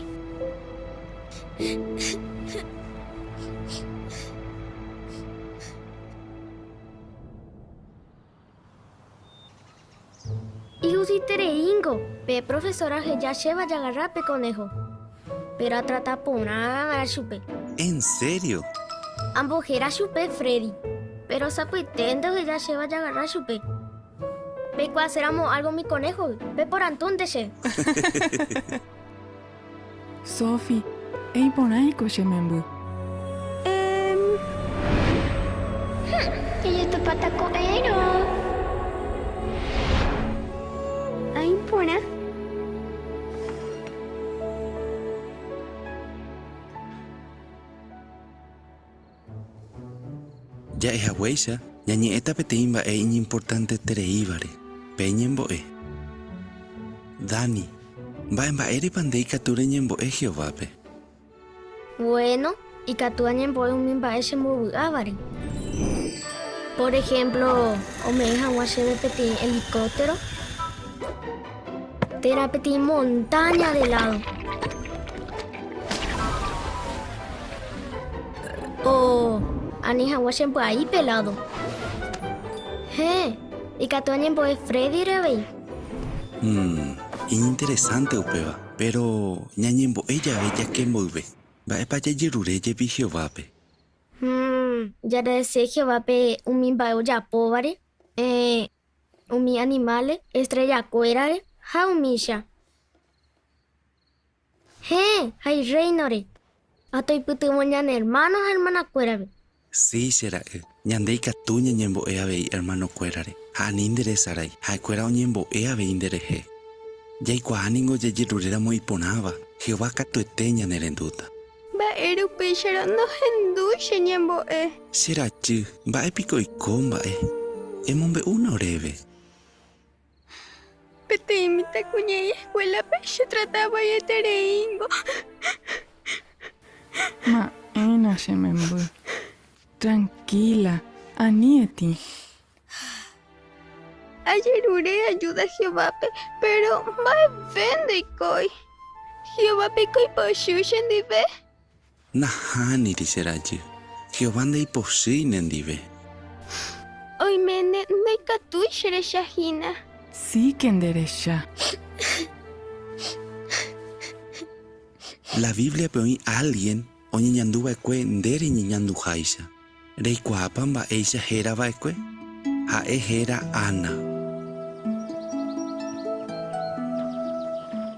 Ijusitereíngo pe profesóra oheja chéve ajagarra pe koného, péro atrata porã va'erã chupe. En sério? Ambohéra chupe Freddy, péro sapy'aiténte oheja chéve ajagarra chupe. Peikuaaséramo álgo umi konéhogui, peporandúnte che. Sofi, Eiporãiko che memby. Ehm. Jajetopáta ko'ẽrõ. Aĩ porã. Ja'ehaguéicha, ñañe'ẽta peteĩ mba'e iñimportantetereívare, pe ñembo'e. Dani, mba'e mba'érepa nde ikatu reñembo'e Jehovápe? Vuéno, ikatu añembo'e umi mba'e chembovy'ávare. Pór ehémplo, ome'ẽ hag̃ua chéve peteĩ elikóptero térã peteĩ montáña de eládo. O ani hag̃ua chembyai pe eládo. Héẽ, ikatu añembo'e Freddy-re avei. Hmm, iñinteresánte upéva. Péro ñañembo'e jave jake mboyve, mba'épa jajerure jepi Jehovápe? Hmm, jaagradese Jehovápe umi mba'e ojapóvare, héẽ, umi animále, estrellakuérare ha umícha. Héẽ, ha Irréinore, ha toipytyvõ ñane ermáno ha ermanakuérape. Si, che ra'y, ñande ikatu ñañembo'e avei ermanokuérare, ha ani nderesarái, ha'ekuéra oñembo'e avei nderehe. Jaikuaa ningo jajeruréramo iporãva, Jehová katuete ñanerendúta. Mba'ére upéicharõ nohendúi che ñembo'e? Che rajy, mba'e piko oiko mba'e? Emombe'úna oréve. Peteĩ mitãkuña'i eskuélape chetrata vaietereíngo. Ma'ẽna che memby. Trankíla, ani etĩ. Ajerure ajúda Jehovápe, péro mba'eve ndoikói. Jehová piko ipochy chendive? Nahániri che rajy, Jehová ndaipochýi nendive. Oiméne ndaikatúi cherecha hína. Sí ke nderecha. La Bíbliape oĩ álgien oñeñandu va'ekue nde reñeñanduháicha. Reikuaápa mba'éicha héra va'ekue? Ha'e héra Ana.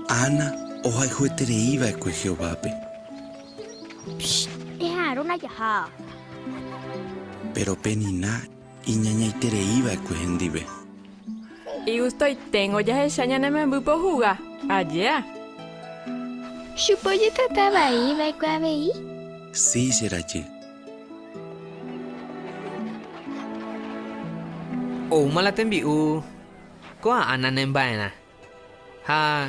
Ana ohayhueterei va'ekue Jehovápe. Eha'arõna jaha. Péro Peniná iñañaiterei va'ekue hendive. Igustoiténgo jahecha ñane membýpe ohuga, ajéa. Chupe ojetrata vai va'ekue avei. Si, che rajy. Oúma la tembi'u ko'ã Ana nemba'erã ha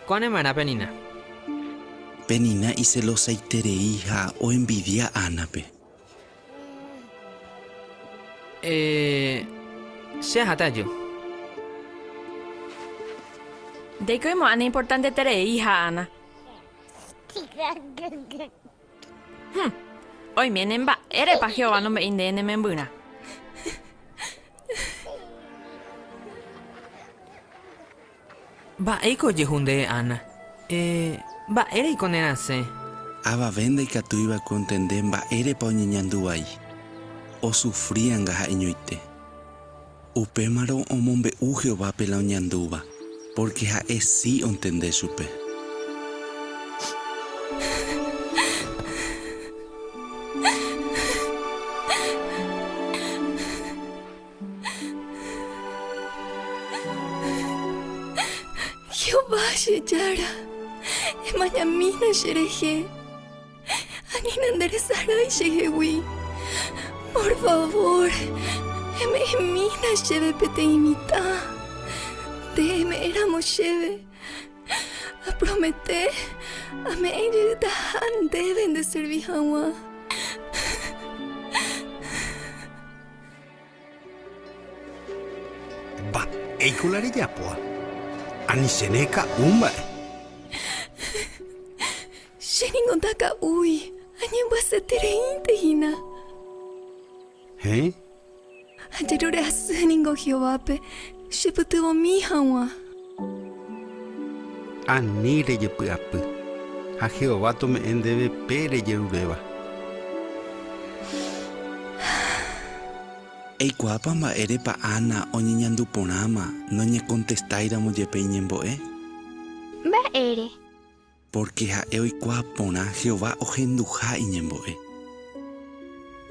ko'ã nemba'erã Penina. Penina iselosaiterei ha oenvidia Ánape. Eh, che aháta aju. Ndéiko imo'ã neimportanteterei ha Ana. Hum, oiméne mba'érepa Jehová nombe'éi ndéve ne membyrã. Mba'éiko ojehu ndéve Ana? Eh, mba'éreiko nerasẽ? Avave ndaikatúi va'ekue ontende mba'érepa oñeñandu vai, osufri anga ha'eñoite. Upémarõ omombe'u Jehovápe la oñandúva, pórke ha'e si ontende chupe. Jehová che Jára, emañamína cherehe, anína nderesarái chehegui. Por favor, eme'ẽmína chéve peteĩ mitã. Nde eme'ẽramo chéve, apromete ame'ẽ jeytaha ndéve ndeservi hag̃ua. Mba'éiko la rejapóva? Anichéne eka'u mba'e. Che ningo ndaka'úi, añembyasyetereínte hína. Héẽ? Ajerure asy ningo Jehovápe chepytyvõmi hag̃ua. Ani rejepy'apy, ha Jehová tome'ẽ ndéve pe rejeruréva. Eikuaápa mba'érepa Ana oñeñandu porãma noñekontestáiramo jepe iñembo'e? Mba'ére? Pórke ha'e oikuaa porã Jehová ohenduha iñembo'e.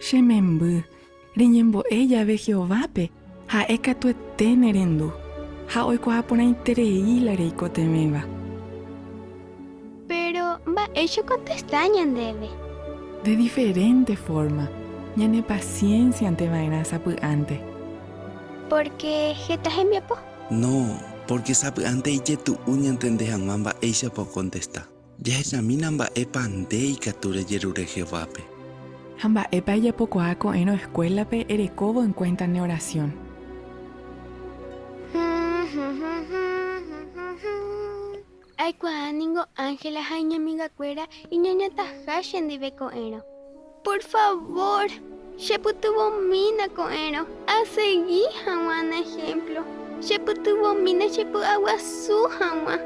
Che memby, reñembo'e jave Jehovápe, ha'e katuete nerendu ha oikuaa porãiterei la reikotevẽva. Péro mba'éicha okontesta ñandéve? De diferénte fórma, ñanepasiénsiante va'erã sapy'ánte. Pórke heta hembiapo. No, pórke sapy'ánte ijetu'u ñantende hag̃ua mba'éichapa okontesta. Jahechamína mba'épa nde ikatu rejerure Jehovápe. Ha mba'épa ejapokuaa ko'ẽrõ eskuélape erekóvo enkuénta ne orasión. Aikuaa ningo Ángela ha iñamigakuéra iñañataha chendive ko'ẽrõ. Por favor, chepytyvõmína ko'ẽrõ asegi hag̃ua ne ehémplo. Chepytyvõmína chepy'aguasu hag̃ua.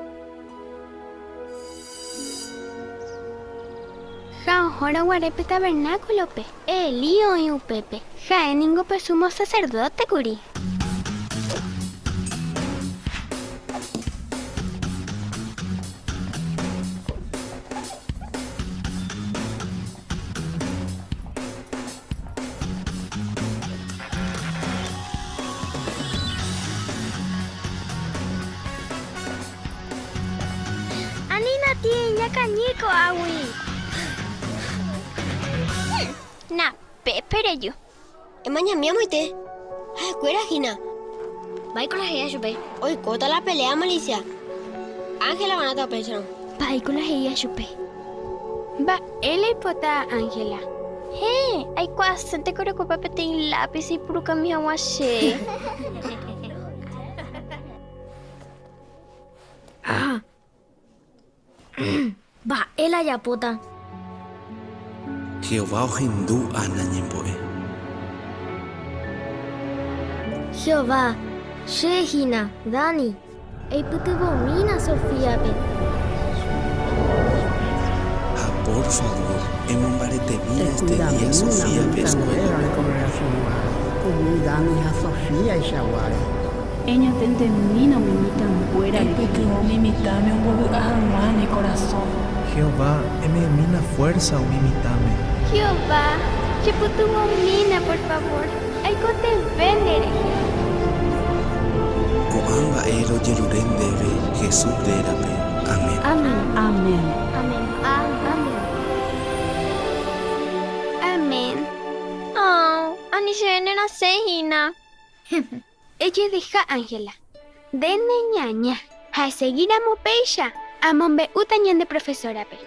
Ha ohórõ guare pe tavernákulope, Elí oĩ upépe. Ha'e ningo pe súmo saserdóte kuri. Anína tĩ ñakañy ko'águi. Na pépe reju. Emañami amoite. Ha'ekuéra hína. Mba'éiko la he'íva chupe? Oikóta la pelea amalisia. Ángela oganáta upéicharõ. Mba'éiko la he'íva chupe? Mba'e la oipota Ángela? Héẽ, aikuaasénteko orekopa peteĩ lápis aipurukami hag̃ua che. Mba'e la ajapóta? Jehová ohendu Ana ñembo'e. Jehová, che hína, Dani. Eipytyvõmína Sofíape. Por favor, emombaretemína este día Ekuidamína Sofía umi pe mitãnguéra escuela-pe. ne kongregasiõguáre, umi Dani ha Sofíaichaguáre. Eñatendemína umi mitãnguéra rehe. Eipytyvõ umi mitãme ombovy'a hag̃ua ne korasõ. Jehová, eme'ẽmína fuérsa umi mitãme. Jehová, chepytyvõmína por favor, aikotevẽ nderehe. Ko'ã mba'e rojerure ndéve Jesús rérape. Amén. Amén. Amén. Amén. Amén. Amén. Oh, ani chéve nerasẽ hína. Ejedeha Ángela. Nde neñaña. Ha esegíramo péicha, amombe'úta ñande profesórape.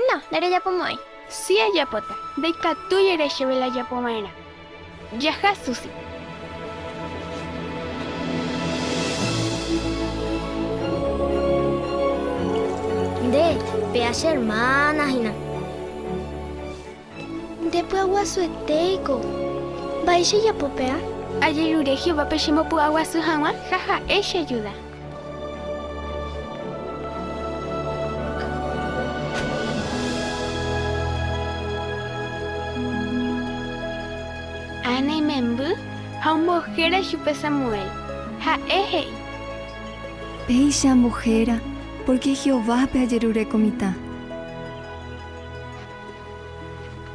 No, nderejapomo'ãi. Si ajapóta. Ndaikatúi ere chéve la ajapova'erã. Jaha, Susi. Nde, péa che hermana hína. Nde py'aguasuetéiko. Mba'éicha ejapo péa? Ajerure Jehovápe chembopy'aguasu hag̃ua ha ha'e cheajuda. Ana imemby ha ombohéra chupe Samuel. Ha'e he'i. Péicha ambohéra, pórke Jehovápe ajerure ko mitã.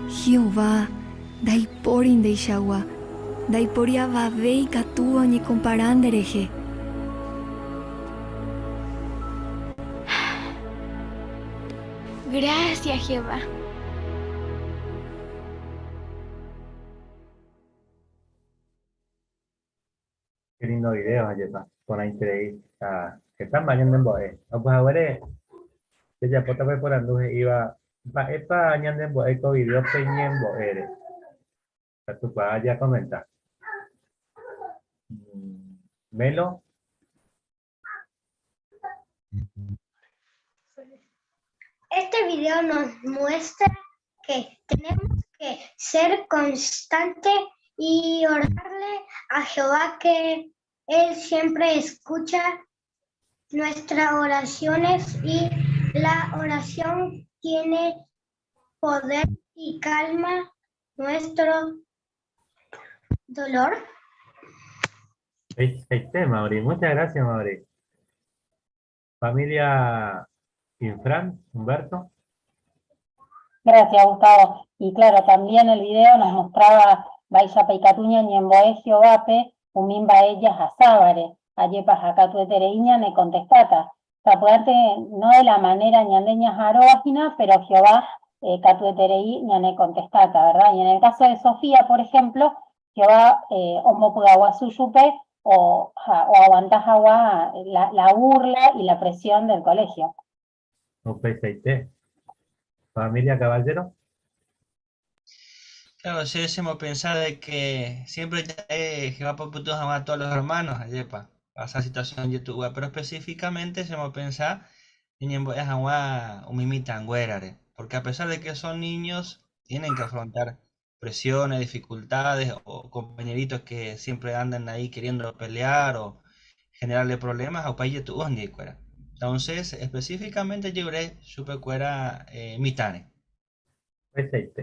Jehová, ndaipóri ndeichagua, ndaipóri avave ikatúva oñekompara nderehe. Grásia Jehová. Qué lindo video, ajépa. Porãiterei. Ha heta mba'e ñanembo'e. Opa haguére jajapóta pe porandu he'íva mba'épa ñanembo'e ko video-pe ñembo'ére. Ikatukuaa jakomenta. Melo. Este video nos muestra que tenemos que ser constante y orarle a Jehová que Él siempre escucha nuestras oraciones y la oración tiene poder y calma nuestro dolor. Este, Mauri. Muchas gracias, Mauri. Familia Infran, Humberto. Gracias, Gustavo. Y claro, también el video nos mostraba Baixa Peicatuña, Ñemboe, Jehovape, Umimba ellas a Sábare, Ayepa Jacatuetereiña, ne contestata. Sapuarte no de la manera ñandeña jaroajina, pero Jehová catuetereí ñane contestata, ¿verdad? Y en el caso de Sofía, por ejemplo, Jehová ombopuaguasuyupe o, o aguantajagua la burla y la presión del colegio. Upeichaite. Familia Caballero. Claro, si hacemos pensar de que siempre ya Jehová puto a todos los hermanos, ayepa, esa situación YouTube, pero específicamente hacemos pensar en porque a pesar de que son niños, tienen que afrontar presiones, dificultades o compañeritos que siempre andan ahí queriendo pelear o generarle problemas a país tu Entonces, específicamente yo supe cuera mitane. Perfecto.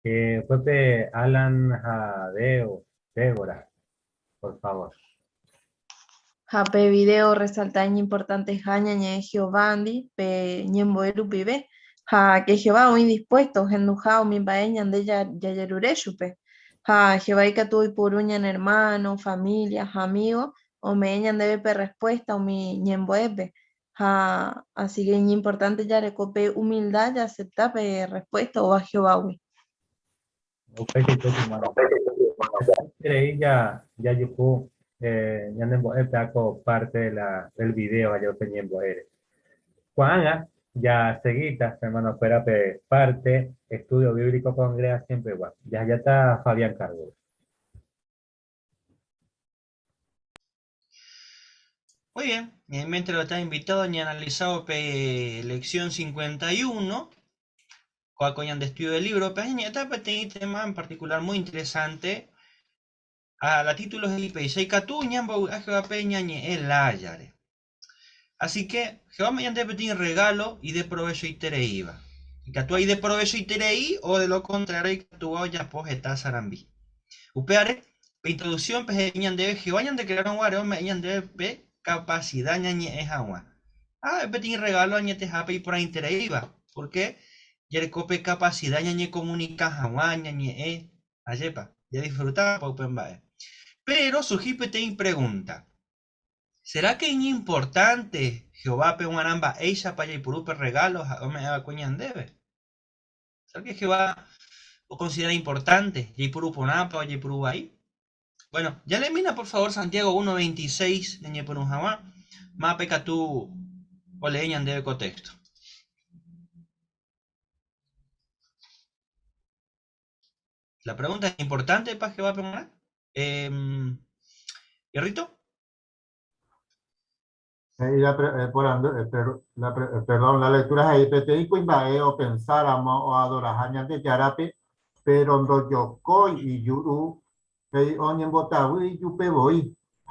Pepe Alan Jadeo, Débora, por favor. Jape video resalta importante jaña ñe Jehová pe ñembo'e rupive ha que Jehová oĩ dispuesto ohenduha umi mba'e ñande jajerure chupe ha Jehová ikatu oiporu ñane hermano, familia ha amigo ome'ẽ ñandéve pe respuesta umi ñembo'épe ha así que importante jareko pe humildad jaacepta pe respuesta oúva Jehovágui. Creí ya, ya yuku, ñanembo'e ako parte de la, del video ayer ñembo'ére. Juana, ya seguita, hermano, fuera parte, estudio bíblico congrega siempre igual. Ya, ya está Fabián Cargo. Muy bien, mientras lo está invitado ni analizado pe lección 51, coacoñan de estudio del libro, pero está pe tema en particular muy interesante. A la título es el. Así que Jehová ome'ẽ ñandéve peteĩ regalo ideprovechoitereíva. Ikatúva ideprovechoiterei o de lo contrario ikatúva ojapo heta sarambi. Upévare, pe introducción-pe he'i ñandéve Jehová ñandecreárõ guare ome'ẽ ñandéve pe capacidad ñañe'ẽ hag̃ua. Ha ha'e peteĩ regalo añetehápe iporãitereíva, porque jareko pe capacidad ñañecomunica hag̃ua, ñañe'ẽ, ajépa, jadisfrutápa upe mba'e. Pero surgi peteĩ pregunta. Será que iñimportánte Jehovápe g̃uarã mba'éichapa jaipuru pe rregálo ha'e ome'ẽ va'ekue ñandéve? Será que Jehová okonsidera importante jaipuru porãpa o jaipuru vai? Bueno, jaleemína por favor Santiago 1:26 ñañepyrũ hag̃ua, mápe katu olee ñandéve ko texto. La pregunta es importante para Jehovápe g̃uarã? Eh, Guerrito? He'i la pre, eh, porandu, eh, per, la pre, eh, perdón, la lectura he'i peteĩ kuimba'e opensáramo oadoraha Ñandejárape, péro ndojokói ijuru, he'i oñembotavy ijupe voi,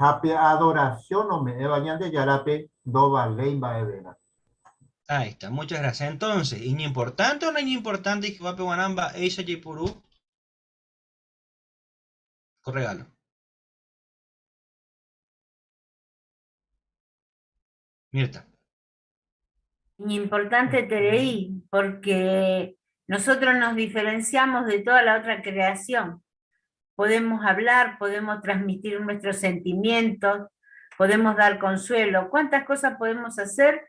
ha pe adorasión ome'ẽva Ñandejárape ndovaléi mba'everã. Ahí está, muchas gracias. Entonces, ¿iñimportante o no iñimportante Jehovápe g̃uarã mba'éicha jaipuru ko regalo? Mirta. Iñimportanteterei, porque nosotros nos diferenciamos de toda la otra creación. Podemos hablar, podemos transmitir nuestros sentimientos, podemos dar consuelo. ¿Cuántas cosas podemos hacer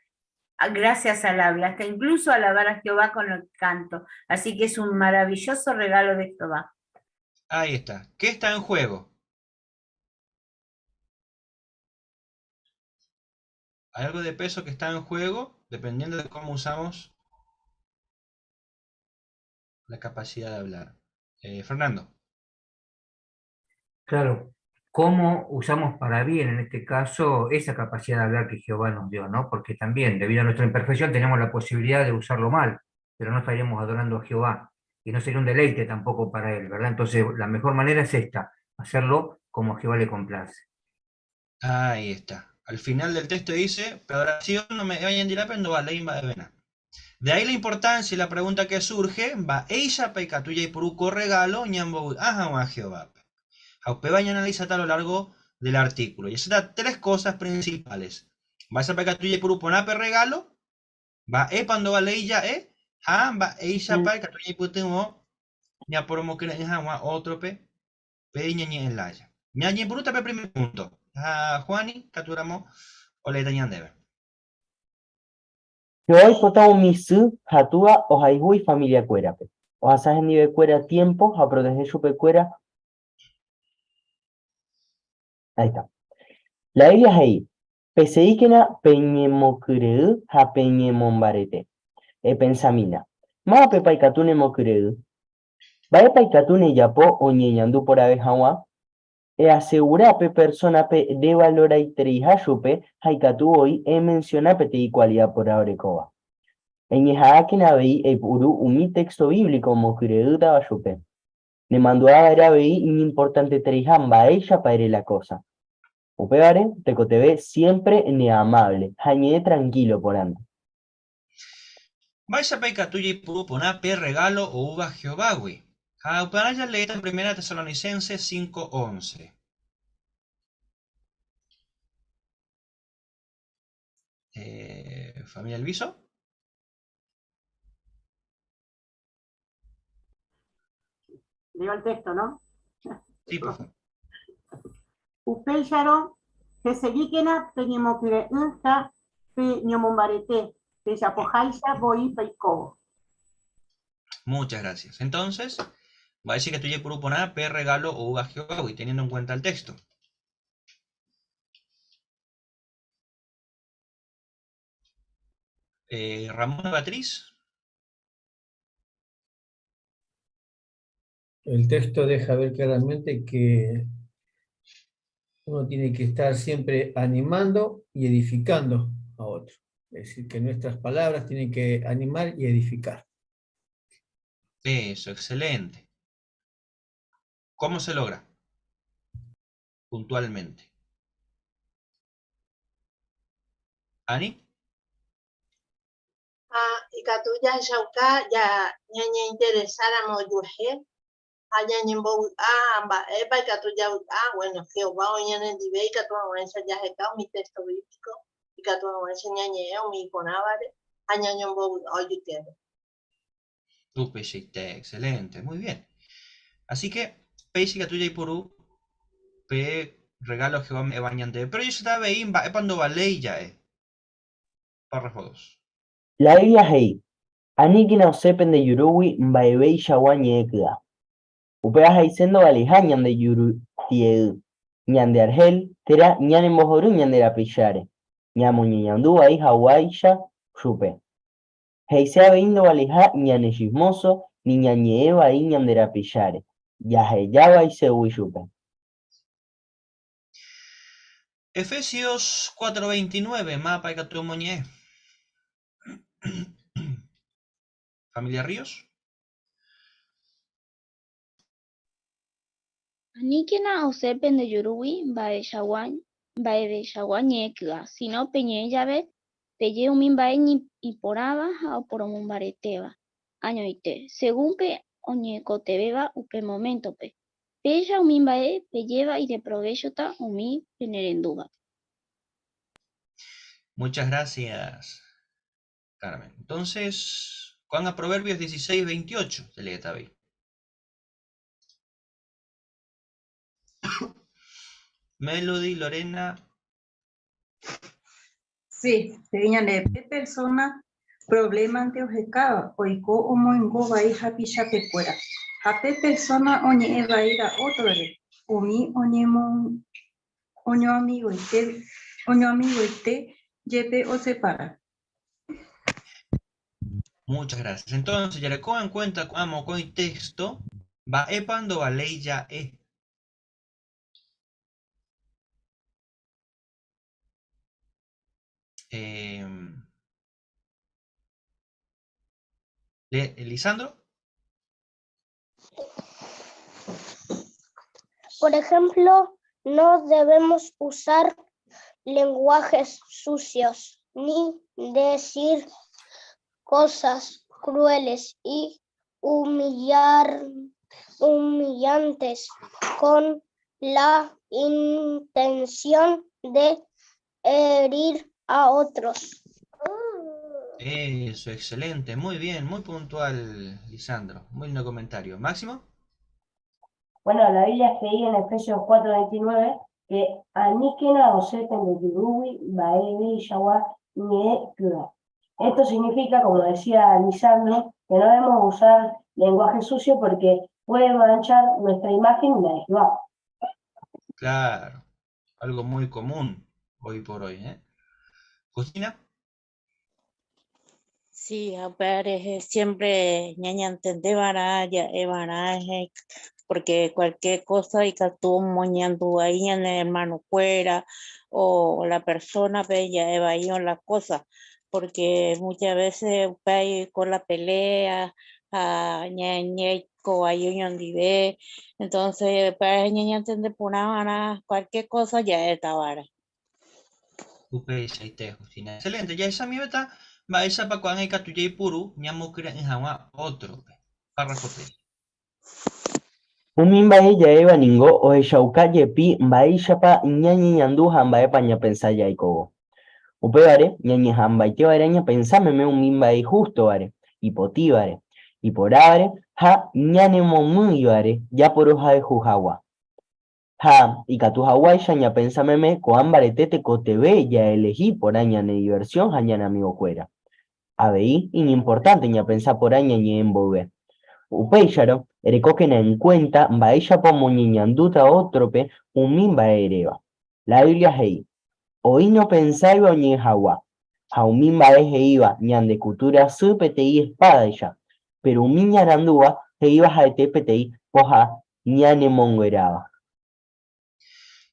gracias al habla? Hasta incluso alabar a Jehová con el canto. Así que es un maravilloso regalo de Jehová. Ahí está. ¿Qué está en juego? Hay algo de peso que está en juego dependiendo de cómo usamos la capacidad de hablar. Eh, Fernando. Claro, cómo usamos para bien, en este caso, esa capacidad de hablar que Jehová nos dio, ¿no? Porque también, debido a nuestra imperfección, tenemos la posibilidad de usarlo mal, pero no estaríamos adorando a Jehová, y no sería un deleite tampoco para él, ¿verdad? Entonces, la mejor manera es esta, hacerlo como a Jehová le complace. Ahí está. Al final del texto dice, pero adoración no me vayan pero va de De ahí la importancia y la pregunta que surge, va ella peicatuya y poruco regalo, ñambo a Jehová. Ha upéva ñaanalizata a lo largo del artículo. Y esas tres cosas principales. Va esa peicatuya y poruco pe regalo, va e pando va leilla e, ha va ella peicatuya y putumo, ña poromo que otro pe, pe ñañe en laya. Ñañe puruta pe primer punto. Ha Juani, katuramo, oleeta ñandéve. Jehová oipota umi sy ha túa ohayhu ifamiliakuérape. Ohasa hendivekuéra tiempo ha oprotehe chupekuéra. Ahí está. La Biblia he'i, Peseíkena peñemokyre'ỹ ha peñemombarete. Epensamína, mávapepa ikatu nemokyre'ỹ? Mba'épa ikatu nejapo oñeñandu porãve hag̃ua? Easegura pe persónape revaloraitereiha chupe ha ikatu voi emensiona peteĩ kualida porã orekóva. Eñeha'ãkena avei eipuru umi téxto bíblico omokyre'ỹtava chupe. Nemandu'a va'erã avei iñimportantetereiha mba'éichapa ere la kósa. Upévare, tekotevẽ siémpre neamávle ha eñe'ẽ trankílo porãnte. Mba'éichapa ikatu jaipuru porã pe rregálo oúva Jehovágui? Ha upearã jaleéta Primera Tesalonicenses 5:11. Eh, familia Elviso. Leo el texto, ¿no? Sí, por favor. Upéicharõ, pesegíkena peñemokyre'ỹ ha peñomombarete, pejapoháicha voi peikóvo. Muchas gracias. Entonces, va a decir que tú jaipuru porã pe regalo oúva Jehovágui, teniendo en cuenta el texto. Eh, Ramón Beatriz. El texto deja ver claramente que uno tiene que estar siempre animando y edificando a otro. Es decir, que nuestras palabras tienen que animar y edificar. Eso, excelente. ¿Cómo se logra? Puntualmente. Ani? Ha ikatu jahechauka ñañeinteresáramo ojuehe ha ñañembovy'a ha mba'épa ikatu javy'a, bueno, Jehová oĩ ñanendive ikatu hag̃uáicha jaheka umi téxto bíblico, ikatu hag̃uáicha ñañe'ẽ umi iporãvare ha ñañombovy'a ojykére. Upeichaite, excelente, muy bien. Así que, péicha ikatu jaipuru pe regalo Jehová ome'ẽva ñandéve. Péro jahecháta avei mba'épa ndovaléi ja'e. Párrafo 2. La Biblia he'i, Aníkena osẽ pende jurúgui mba'eveichagua ñe'ẽ ky'a. Upéva he'ise ndovaleiha ñande juru tie'ỹ, ñande arhél térã ñanembohory ñande rapicháre, ñamoñeñandu vai haguáicha chupe. He'ise avei ndovaleiha ñane chismoso ni ñañe'ẽ vai ñande rapicháre, jaheja vaiségui chupe. Efesios 4:29, Mápa ikatu omoñe'ẽ. Familia Ríos. Aníkena osẽ pende jurúgui mba'eveichagua ñe'ẽ ky'a, síno peñe'ẽ jave peje umi mba'e iporãva ha oporomombaretéva añoite, según pe oñekotevẽva upe moméntope. Péicha umi mba'e pejéva ideprovéchota umi penerendúvape. Muchas gracias, Carmen. Entonces, ko'ág̃a Proverbios 16, 28, jaleéta avei. Melody, Lorena. Sí, he'i ñande pe persona provlémante ohekáva oiko omoingo vai hapichapekuéra. Ha pe persona oñe'ẽ vaíva ótrore, umi oñoamigoite, oñoamigoite jepe osepara. Muchas gracias. Entonces, jareko en cuenta ko'ã mokõi texto, mba'épa ndovaléi ja'e. Eh, Lisandro. Por ejemplo, no debemos usar lenguajes sucios ni decir cosas crueles y humillar, humillantes con la intención de herir a otros. Eso, excelente, muy bien, muy puntual, Lisandro. Muy lindo comentario. Máximo. Bueno, la Biblia he'i en Efesios 4:29 que aníkena osẽ pende jurúgui mba'eveichagua ñe'ẽ ky'a. Esto significa, como decía Lisandro, que no debemos usar lenguaje sucio porque puede manchar nuestra imagen y la de Jehová. Claro, algo muy común hoy por hoy, ¿eh? Justina. Sí, a ver, siempre ñañantende va'erã ja'e va'erã porque cualquier cosa ikatu omoñandu vai ñane hermano-kuéra o la persona pe ja'e vai o la cosa, porque muchas veces upéi oiko la pelea ha ñaiko vai oñondive, entonces upéva ñañantende porã va'erã cualquier cosa ja'éta va'erã. Upeichaite, Justina. Excelente. Jahechamivéta mba'éichapa ko'ág̃a ikatu jaipuru ñamokyre'ỹ hag̃ua ótrope. Párrafo 3. Umi mba'e ja'éva ningo ohechauka jepi mba'éichapa ñañeñandu ha mba'épa ñapensa jaikóvo. Upévare, ñañeha'ãmbaite va'erã ñapensa meme umi mba'e ihústovare, ipotĩvare, iporãvare ha ñanemomýivare japorohayhu hag̃ua. Ha ikatu haguáicha ñapensa meme ko'ã mbarete tekotevẽ jaelehi porã ñane diversión ha ñane amigokuéra. Avei iñimportánte ñapensa porã ñañe'ẽ mboyve. Upéicharõ, erekókena enkuénta mba'éichapa omoñeñandúta ótrope umi mba'e eréva. La Biblia he'i, Oĩ nopensáiva oñe'ẽ hag̃ua, ha umi mba'e he'íva ñande kutu rasy peteĩ espádaicha, péro umi iñarandúva he'íva ha'ete peteĩ pohã ñanemongueráva.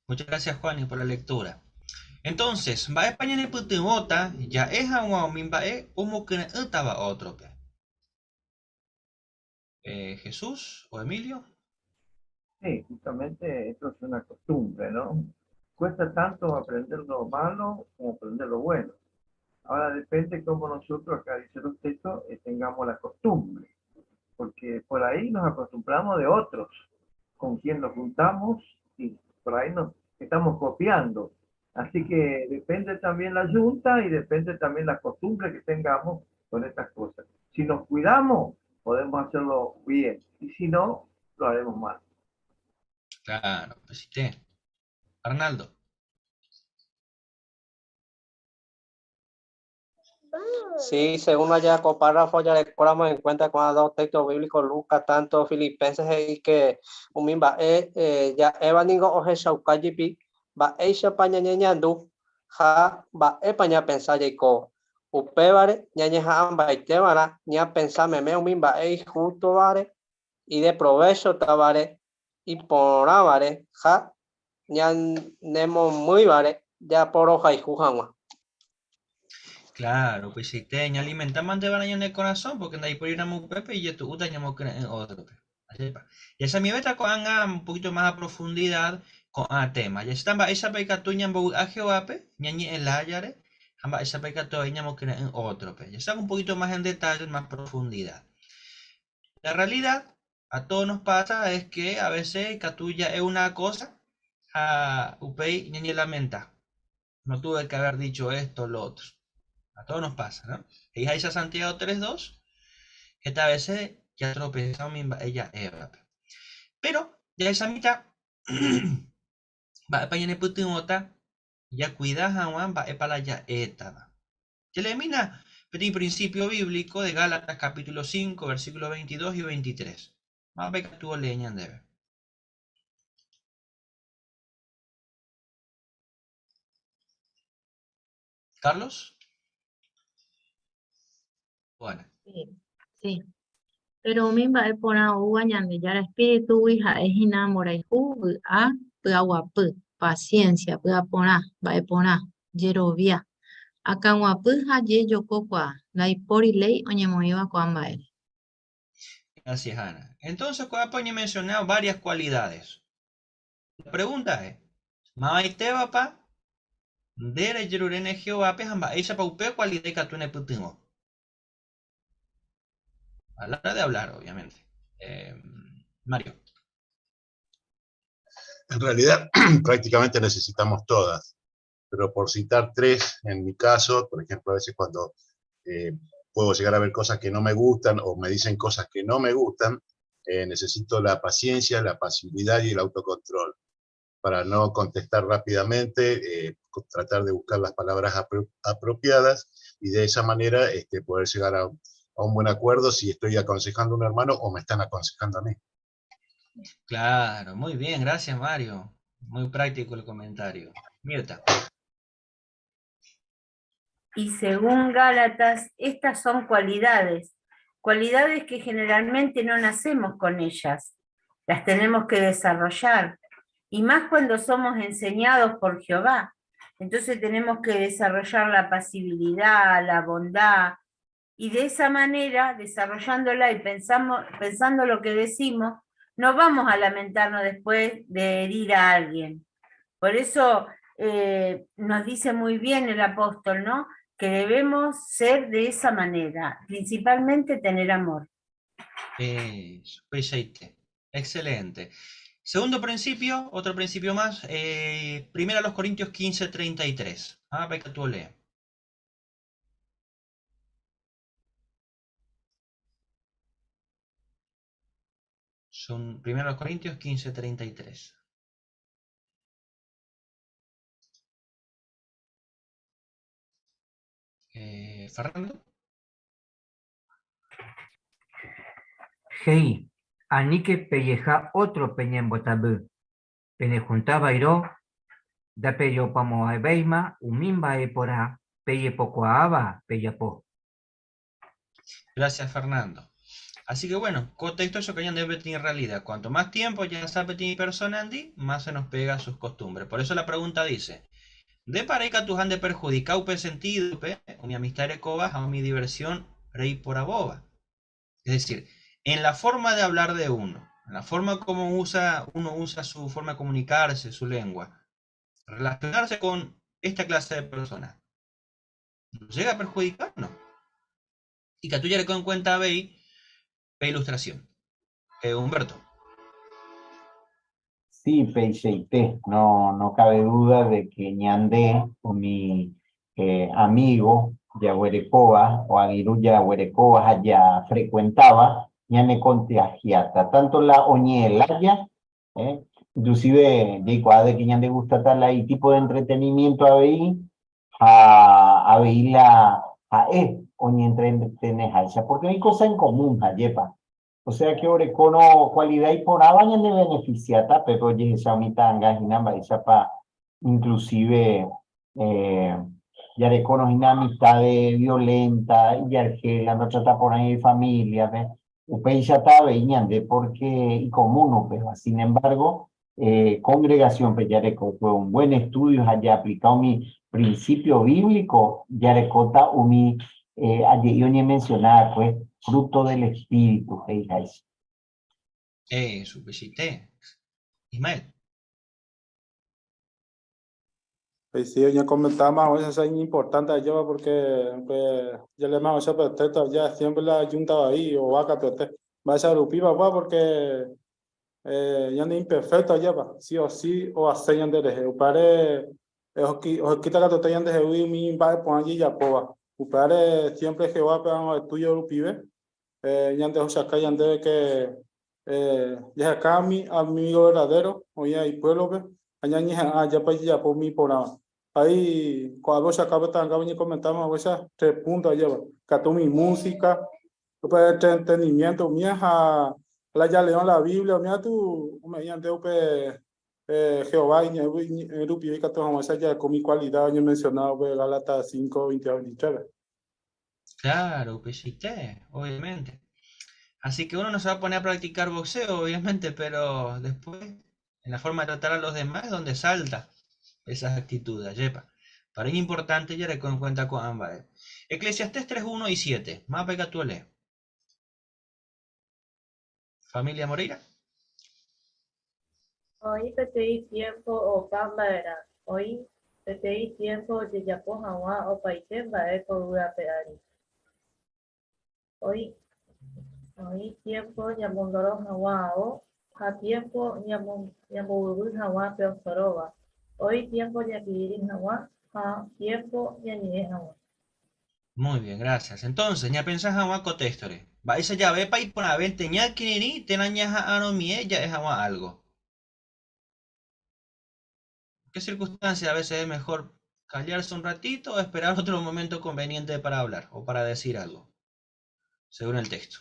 Muchas gracias Juani por la lectura. Entonces, mba'épa ñanepytyvõta ja'e hag̃ua umi mba'e omokyre'ỹtava ótrope? Eh, Jesús o Emilio. Sí, justamente esto es una costumbre, ¿no? Cuesta tanto aprender lo malo como aprender lo bueno. Ahora depende cómo nosotros, acá dicen los textos, tengamos la costumbre, porque por ahí nos acostumbramos de otros, con quien nos juntamos y por ahí nos estamos copiando. Así que depende también la yunta y depende también la costumbre que tengamos con estas cosas. Si nos cuidamos, podemos hacerlo bien, y si no, lo haremos mal. Claro, pues sí. Arnaldo. Sí, según allá con párrafo ya le en cuenta con dos textos bíblicos, Lucas, tanto Filipenses y que umimba e ya eva ningo oje shaukayipi ba eisha paña ñañandu ja ba e paña pensa yaiko upévare ñañeja ambaitevara ña pensa meme umimba e justo vare y de provecho tabare y porávare ja ñanemo muy vare ya poro jaiju hag̃ua. Claro, pues si te alimentamos de van en el corazón, porque de ahí por ir a mu pepe y tu uta ñamo en otro. Y esa mi beta con un poquito más a profundidad con a tema. Ya está esa peca tu ñambo a Jehová ñañi el ayare, amba esa peca tu ñamo en otro. Ya está un poquito más en detalle, en más profundidad. La realidad a todos nos pasa es que a veces catuya es una cosa a upei ñañi lamenta. No tuve que haber dicho esto o lo otro. A todos nos pasa, ¿no? Y ahí está Santiago 3.2, que esta vez ya tropezado ella Eva. Pero ya esa mitad va pa ñane pytyvõta ya cuida hag̃ua mba'épa la ja'étava. Jelemina peteĩ principio bíblico de Gálatas capítulo 5, versículos 22 y 23. Mba'épa ikatu olee ñandéve. Carlos. Bueno. Sí, sí. Pero umi mba'e porã oúva Ñandejára espíritugui ha'e hína mborayhu, vy'a, py'aguapy, paciencia, py'aporã, mba'eporã, jerovia, akãguapy ha jejokokuaa. Ndaipóri léi oñemoĩva ko'ã mba'ére. Gracias, Ana. Entonces, ko'ápe mencionado varias cualidades. La pregunta es, mavaitévapa nde rejeruréne Jehovápe ha mba'éichapa upe cualidad ikatu nepytyvõ. A la hora de hablar, obviamente. Mario. En realidad, prácticamente necesitamos todas, pero por citar tres, en mi caso, por ejemplo, a veces cuando puedo llegar a ver cosas que no me gustan o me dicen cosas que no me gustan, necesito la paciencia, la pasividad y el autocontrol para no contestar rápidamente, tratar de buscar las palabras apropiadas y de esa manera poder llegar a un buen acuerdo si estoy aconsejando a un hermano o me están aconsejando a mí. Claro, muy bien, gracias Mario. Muy práctico el comentario. Mirta. Y según Gálatas, estas son cualidades, cualidades que generalmente no nacemos con ellas, las tenemos que desarrollar, y más cuando somos enseñados por Jehová. Entonces tenemos que desarrollar la pasibilidad, la bondad, y de esa manera, desarrollándola y pensando lo que decimos, no vamos a lamentarnos después de herir a alguien. Por eso nos dice muy bien el apóstol, ¿no? Que debemos ser de esa manera, principalmente tener amor. Eso, excelente. Segundo principio, otro principio más, primero a los Corintios 15, 33. Ah, para que tú lees. Son primero a los Corintios 15, 33. Fernando. Hey, anike pelleja otro peñembotabú. Penejuntaba iró, da pello pamoabeima, umimba epora, pelle pocoaba, pellapó. Gracias, Fernando. Así que bueno, contexto eso que ya debe tener realidad. Cuanto más tiempo ya sabe tener persona Andy, más se nos pega sus costumbres. Por eso la pregunta dice, de pareja tu han de perjudicar upe sentido, pe, o mi amistad recoba, o mi diversión rey por aboba. Es decir, en la forma de hablar de uno, en la forma como uno usa su forma de comunicarse, su lengua, relacionarse con esta clase de personas. ¿Nos llega a perjudicar o no? Ikatu jareko en cuenta avei pe ilustración. Eh, Humberto. Sí, peichaite, no, no cabe duda de que ñande o mi amigo jaguerekóva o angirũ jaguerekóva ha jafrecuentaba ñane contagiata, tanto la oñe'ẽlája, inclusive jaikuaa de que ñande gustata la itipo de entretenimiento avei ha avei la ha'e oñentreteneháicha, porque oĩ cosa en común hajépa. O sea que orekórõ cualidad iporãva ñanebeneficiáta, pépe ojehecha umi ta'anga hína mba'éichapa inclusive jarekórõ hína amistade violenta, ijarhéla, ndotrata porãi ifamiliape, upéichata avei ñande porque icomún upéva. Sin embargo, congregación-pe jareko fue un buen estudio ha jaaplika umi principio bíblico jarekóta umi aje'i oñemenciona va'ekue fruto del espíritu he'iháicha. Upeichaite. Ismael. Pues sí, oñecomentaba más o menos, es importante allá porque pues, ya le hemos hecho perfecto, ya siempre la junta ahí o vaca perfecto. Va a rupi papá porque ya no imperfecto allá va, sí o sí o hacer de reje. Upare o quita que te de jeui mi va por allí ya poba. Upare siempre Jehová pero el tuyo rupibe. Ya de Oaxaca ya de que ya acá mi amigo verdadero, oye ahí pueblo ve. Añañe allá pa ya por mi por ahí cuando se acaba tan acaba comentamos esa tres puntos allá va. Cató mi música, pues entretenimiento mía la ya leo la Biblia mía tú me llante upe Jehová y rupi y cató esa ya con mi cualidad yo mencionado pues Gálatas 5 22 23. Claro, upeichaite, obviamente. Así que uno no se va a poner a practicar boxeo, obviamente, pero después, en la forma de tratar a los demás, es donde salta esas actitudes, yepa. Para es importante, ya en cuenta con ambas. Eclesiastés 3, 1 y 7. Mapa y Familia Moreira. Oĩ peteĩ tiempo opa mba'erã. Oĩ peteĩ tiempo ojejapo hag̃ua opaite mba'e ko yvy ape ári. Oĩ tiempo ñamondoro hag̃ua ao ha tiempo ñambovyvy hag̃ua pe osoróva. Oĩ tiempo ñakirirĩ hag̃ua ha tiempo ñañe'ẽ hag̃ua. Muy bien, gracias. Entonces, ñapensa hag̃ua ko téxtore. Mba'éicha javépa iporãvénte ñakirirĩ térã ñaha'arõmie ja'e hag̃ua algo. ¿Qué circunstancia a veces es mejor callarse un ratito o esperar otro momento conveniente para hablar o para decir algo? Según el texto.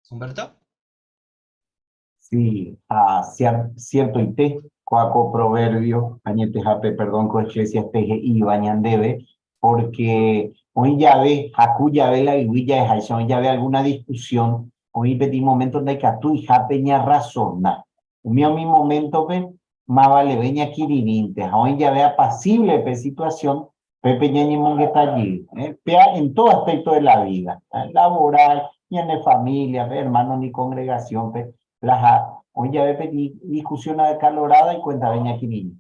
Humberto? Sí, a ciertoite, kóa ko proverbio, añetehápe, perdón, ko Eclesiastés he'íva ñandéve, porque oĩ jave, haku jave la yvy ja'eháicha, oĩ jave alguna discusión, oĩ peteĩ momento ndaikatúihápe ñarrazona. Umi umi momento-pe, mavaleve ñakirirĩnte, ha oĩ jave apacible pe situación, pépe ñañemongeta jey, péa en todo aspecto de la vida, laboral, ñane familia-pe, hermano ni congregación-pe, la ha oĩ jave peteĩ discusión acalorada ikuentave ñakirirĩ.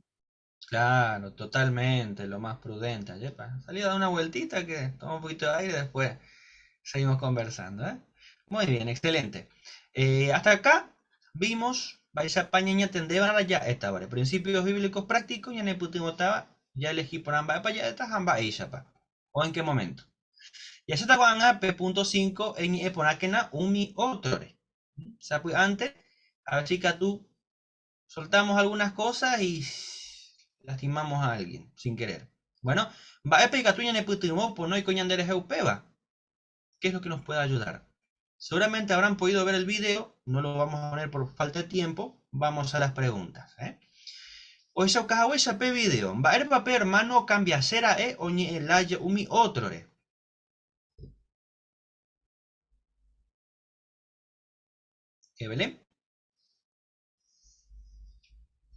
Claro, totalmente, lo más prudente, yepa. Salí a dar una vueltita que toma un poquito de aire y después seguimos conversando, ¿eh? Muy bien, excelente. Hasta acá vimos, vais a pañeña tendeba ya esta, ¿vale? Principios bíblicos prácticos, ya nepytyvõtava, ya elegí por ambas, pa ya estas ambas ella, pa. ¿O en qué momento? Y así está con A, P punto cinco, en E por Akena, umi otrore. O sea, pues antes, a ver, chica, tú soltamos algunas cosas y lastimamos a alguien sin querer. Bueno, va e pegatuña nepytyvõ po no ikoñanderehe upéva. ¿Qué es lo que nos puede ayudar? Seguramente habrán podido ver el video, no lo vamos a poner por falta de tiempo, vamos a las preguntas. Ohechauka haguéicha pe video, mba'érepa pe hermano cambiaséra'e oñe'ẽlája umi ótrore. Evelyn.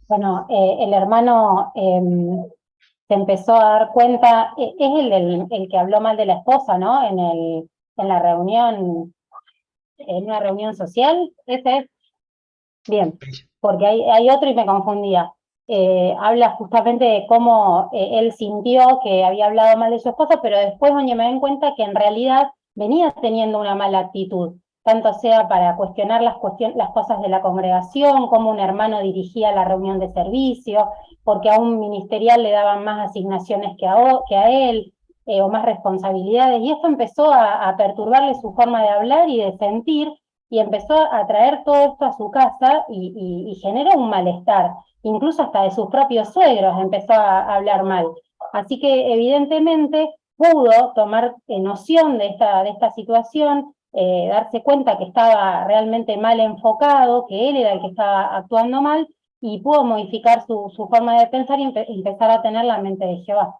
Bueno, el hermano se empezó a dar cuenta, es el que habló mal de la esposa, ¿no? En el, en la reunión, en una reunión social, ese es. Bien, porque hay otro y me confundía. Eh, habla justamente de cómo eh, él sintió que había hablado mal de su esposa, pero después oye, me en cuenta que en realidad venía teniendo una mala actitud, tanto sea para cuestionar las, las cosas de la congregación, cómo un hermano dirigía la reunión de servicio, porque a un ministerial le daban más asignaciones que a, que a él, eh, o más responsabilidades, y esto empezó a, perturbarle su forma de hablar y de sentir, y empezó a traer todo esto a su casa y, generó un malestar, incluso hasta de sus propios suegros empezó a, hablar mal. Así que evidentemente pudo tomar eh, noción de esta, de esta situación, eh, darse cuenta que estaba realmente mal enfocado, que él era el que estaba actuando mal, y pudo modificar su, su forma de pensar y empezar a tener la mente de Jehová.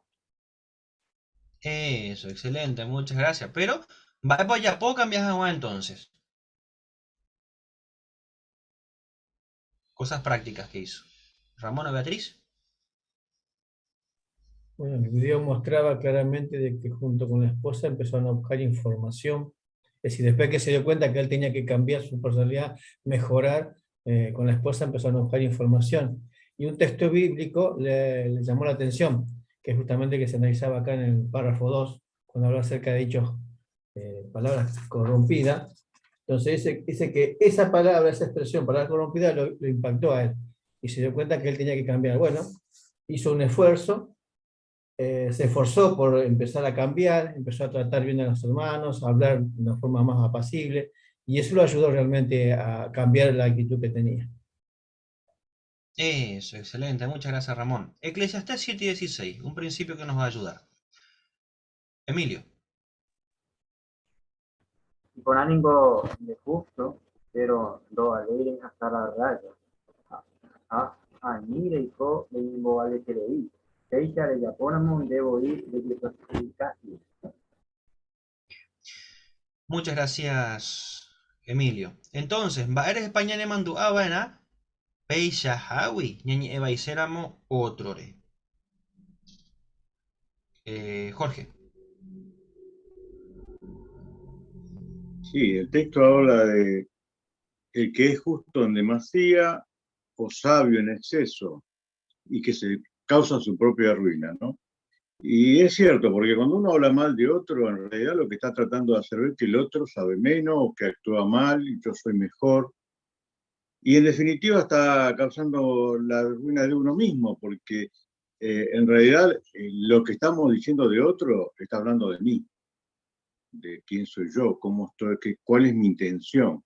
Eso, excelente, muchas gracias. Pero, va ya puedo cambiar agua entonces. Cosas prácticas que hizo. Ramón o Beatriz. Bueno, el video mostraba claramente de que junto con la esposa empezaron a buscar información. Es decir, después que se dio cuenta que él tenía que cambiar su personalidad, mejorar, eh, con la esposa empezaron a buscar información. Y un texto bíblico le, le llamó la atención, que es justamente que se analizaba acá en el párrafo 2, cuando habla acerca de dichos eh, palabras corrompidas. Entonces dice, dice que esa palabra, esa expresión, palabra corrompida, lo, lo impactó a él. Y se dio cuenta que él tenía que cambiar. Bueno, hizo un esfuerzo, eh, se esforzó por empezar a cambiar, empezó a tratar bien a los hermanos, a hablar de una forma más apacible, y eso lo ayudó realmente a cambiar la actitud que tenía. Eso, excelente, muchas gracias Ramón. Eclesiastés 7:16, un principio que nos va a ayudar. Emilio. Iporã ningo nde justo, pero ndovaléi rehasa la raya. Ha ani reiko reñembovaleterei, péicha rejapóramo nde voi rejeperhudika hína. Muchas gracias, Emilio. Entonces, mba'érehepa ñanemandu'a va'erã peichahágui ñañe'ẽvaiséramo ótrore. Eh, Jorge. Sí, el texto habla de el que es justo en demasía o sabio en exceso y que se causa su propia ruina, ¿no? Y es cierto, porque cuando uno habla mal de otro, en realidad lo que está tratando de hacer ver que el otro sabe menos o que actúa mal y yo soy mejor. Y en definitiva está causando la ruina de uno mismo, porque eh, en realidad eh, lo que estamos diciendo de otro está hablando de mí, de quién soy yo, cómo estoy, qué, cuál es mi intención.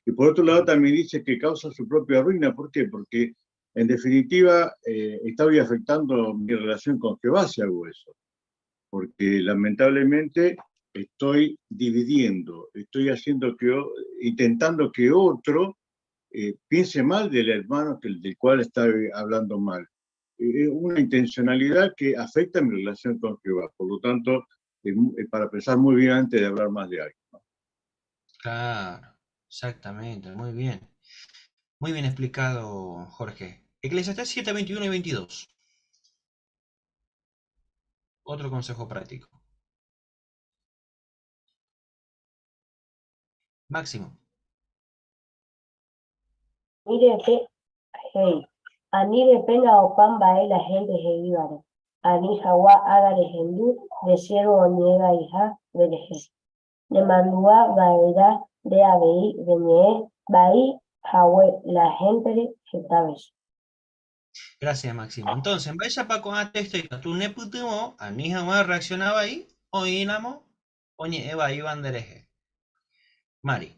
Y por otro lado también dice que causa su propia ruina. ¿Por qué? Porque en definitiva eh, estoy afectando mi relación con Jehová si hago eso. Porque lamentablemente estoy dividiendo, estoy haciendo que, intentando que otro eh, piense mal del hermano que, del cual está hablando mal. Es una intencionalidad que afecta mi relación con Jehová. Por lo tanto, para pensar muy bien antes de hablar más de alguien, ¿no? Claro, exactamente, muy bien. Muy bien explicado, Jorge. Eclesiastés 7, 21 y 22. Otro consejo práctico. Máximo. Ani he'i, ani repena opa mba'e la hénte he'ívare, ani hag̃ua ág̃a rehendu nde siervo oñe'ẽ vaiha nderehe. Nemandu'a va'erã nde avei reñe'ẽ vai hague la héntere heta vése. Gracias, Máximo. Entonces, mba'éichapa ko'ã texto ikatu nepytyvõ ani hag̃ua reacciona vai oĩramo oñe'ẽ vaíva nderehe. Mari.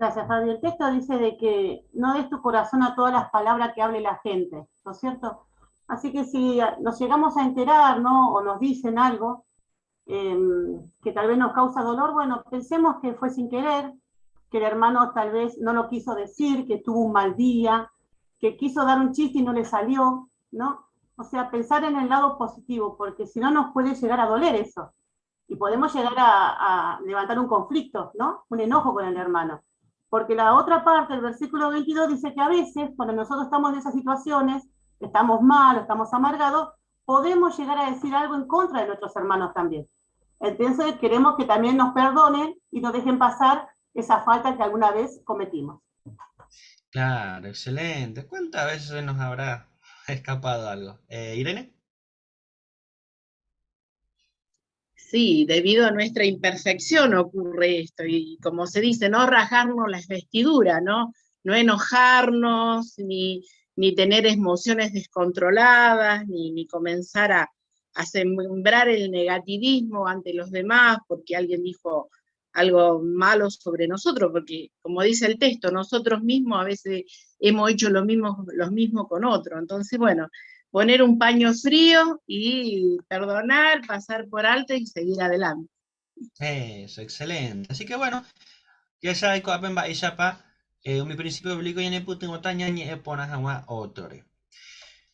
Gracias, Fabio. El texto dice de que no des tu corazón a todas las palabras que hable la gente, ¿no es cierto? Así que si nos llegamos a enterar, ¿no? O nos dicen algo eh, que tal vez nos causa dolor, bueno, pensemos que fue sin querer, que el hermano tal vez no lo quiso decir, que tuvo un mal día, que quiso dar un chiste y no le salió, ¿no? O sea, pensar en el lado positivo, porque si no nos puede llegar a doler eso. Y podemos llegar a, a levantar un conflicto, ¿no? Un enojo con el hermano. Porque la otra parte del versículo 22 dice que a veces, cuando nosotros estamos en esas situaciones, estamos mal, estamos amargados, podemos llegar a decir algo en contra de nuestros hermanos también. Entonces queremos que también nos perdonen y nos dejen pasar esa falta que alguna vez cometimos. Claro, excelente. ¿Cuántas veces se nos habrá escapado algo? Eh, Irene. Sí, debido a nuestra imperfección ocurre esto, y como se dice, no rajarnos las vestiduras, ¿no? No enojarnos, ni, ni tener emociones descontroladas, ni, ni comenzar a, a sembrar el negativismo ante los demás porque alguien dijo algo malo sobre nosotros, porque como dice el texto, nosotros mismos a veces hemos hecho lo mismo, lo mismo con otro. Entonces, bueno, poner un paño frío y perdonar, pasar por alto y seguir adelante. Eso, excelente. Así que bueno, ya sabe ko'ápe mba'éichapa umi principio bíblico ñanepytyvõta ñañe'ẽ porã hag̃ua ótrore.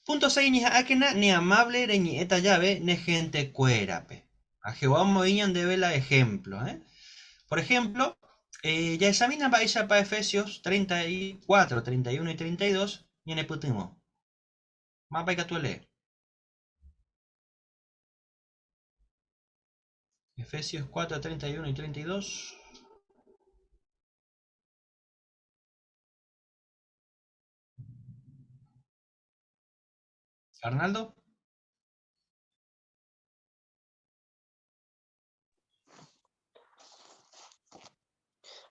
Punto 6 Ñeha'ãkena ne amable reñe'ẽta jave ne hentekuérape. Ha Jehová omoĩ ñandéve la ejemplo. ¿Eh? Por ejemplo, eh, jahechamína mba'éichapa Efesios 34, 31 y 32 ñanepytyvõ. Mávapa ikatu elee? Efesios 4, 31 y 32. Arnaldo.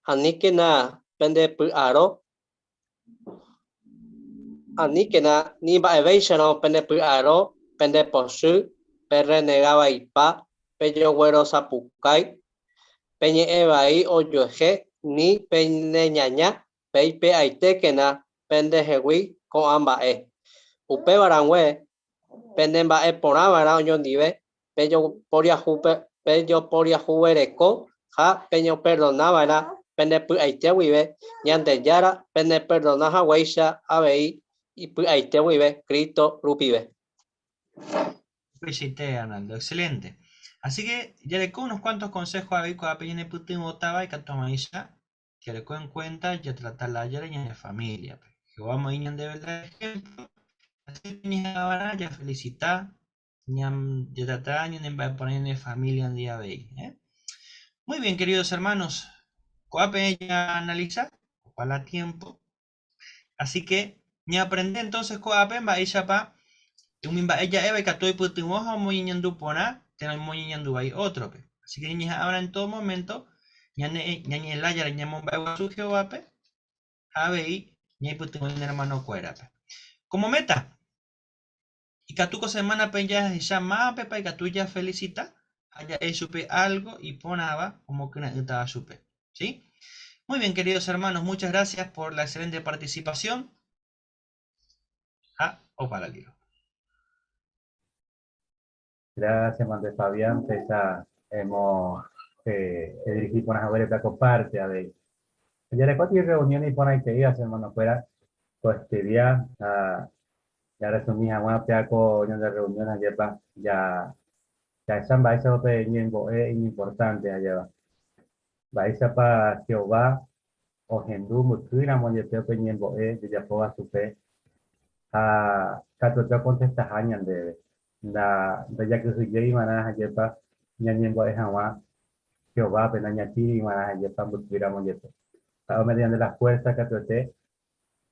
Aníkena pendepy'aro, aníkena ni mba'evéicharõ pendepy'aro, pendepochy, perrenegavaipa, pejoguerosapukái, peñe'ẽvai ojuehe ni peneñaña, peipe'aitékena pendehegui ko'ã mba'e. Upéva rangue, penemba'eporãva'erã oñondive, pejoporiahuvereko ha peñoperdonava'erã pende py'aite guive, Ñandejára peneperdona haguéicha avei ipy'aite guive Cristo rupive. Upeichaite, Arnaldo. Excelente. Así que jareko unos cuantos consejos avei ko'ápe ñanepytyvõtava ikatu hag̃uáicha Jareko en cuenta jatrata lájare ñane familia-pe. Jehová omoĩ ñandéve la ejemplo, así que ñañeha'ãva'erã jafelicita, jatrata ñanemba'eporã ñane familia-ndi avei. ¿Eh? Muy bien, queridos hermanos, ko'ápe ñaanalisa opa la tiempo. Así que ñaaprende entonces ko'ápe mba'éichapa umi mba'e ja'éva ikatu oipytyvõ ha omoñeñandu porã térã omoñeñandu vai ótrope. Así que ñañeha'ãva'erã en todo momento ñane ñañe'ẽ lájare ñamomba'eguasu Jehovápe ha avei ñaipytyvõ ñane ermanokuérape. Como meta, ikatu ko semánape jahecha mávapepa ikatu jafelisita ha ja'e chupe álgo iporãva omokyre'ỹtava chupe. ¿Sí? Muy bien, queridos hermanos, muchas gracias por la excelente participación. Ha opa la liro. Gracias, mande Fabián, péicha hemos eh, edirigi porã haguére pe comparte avei. Jarekóti reunión iporãiteíva che hermano-kuéra ko estudia ha jaresumi hag̃ua péa ko ñande reunión ajépa ja jahecha mba'éichapa pe ñembo'e iñimportánte ajéva. Mba'éichapa Jehová ohendu mbykýramo jepe upe ñembo'e jajapóva chupe ha katuete okontestaha ñandéve. Ndajakyhyjéi va'erã ajépa ñañembo'e hag̃ua Jehovápe, nañatĩri va'erã ajépa mbykýramo jepe. Ha'e ome'ẽ ñande la fuérsa katuete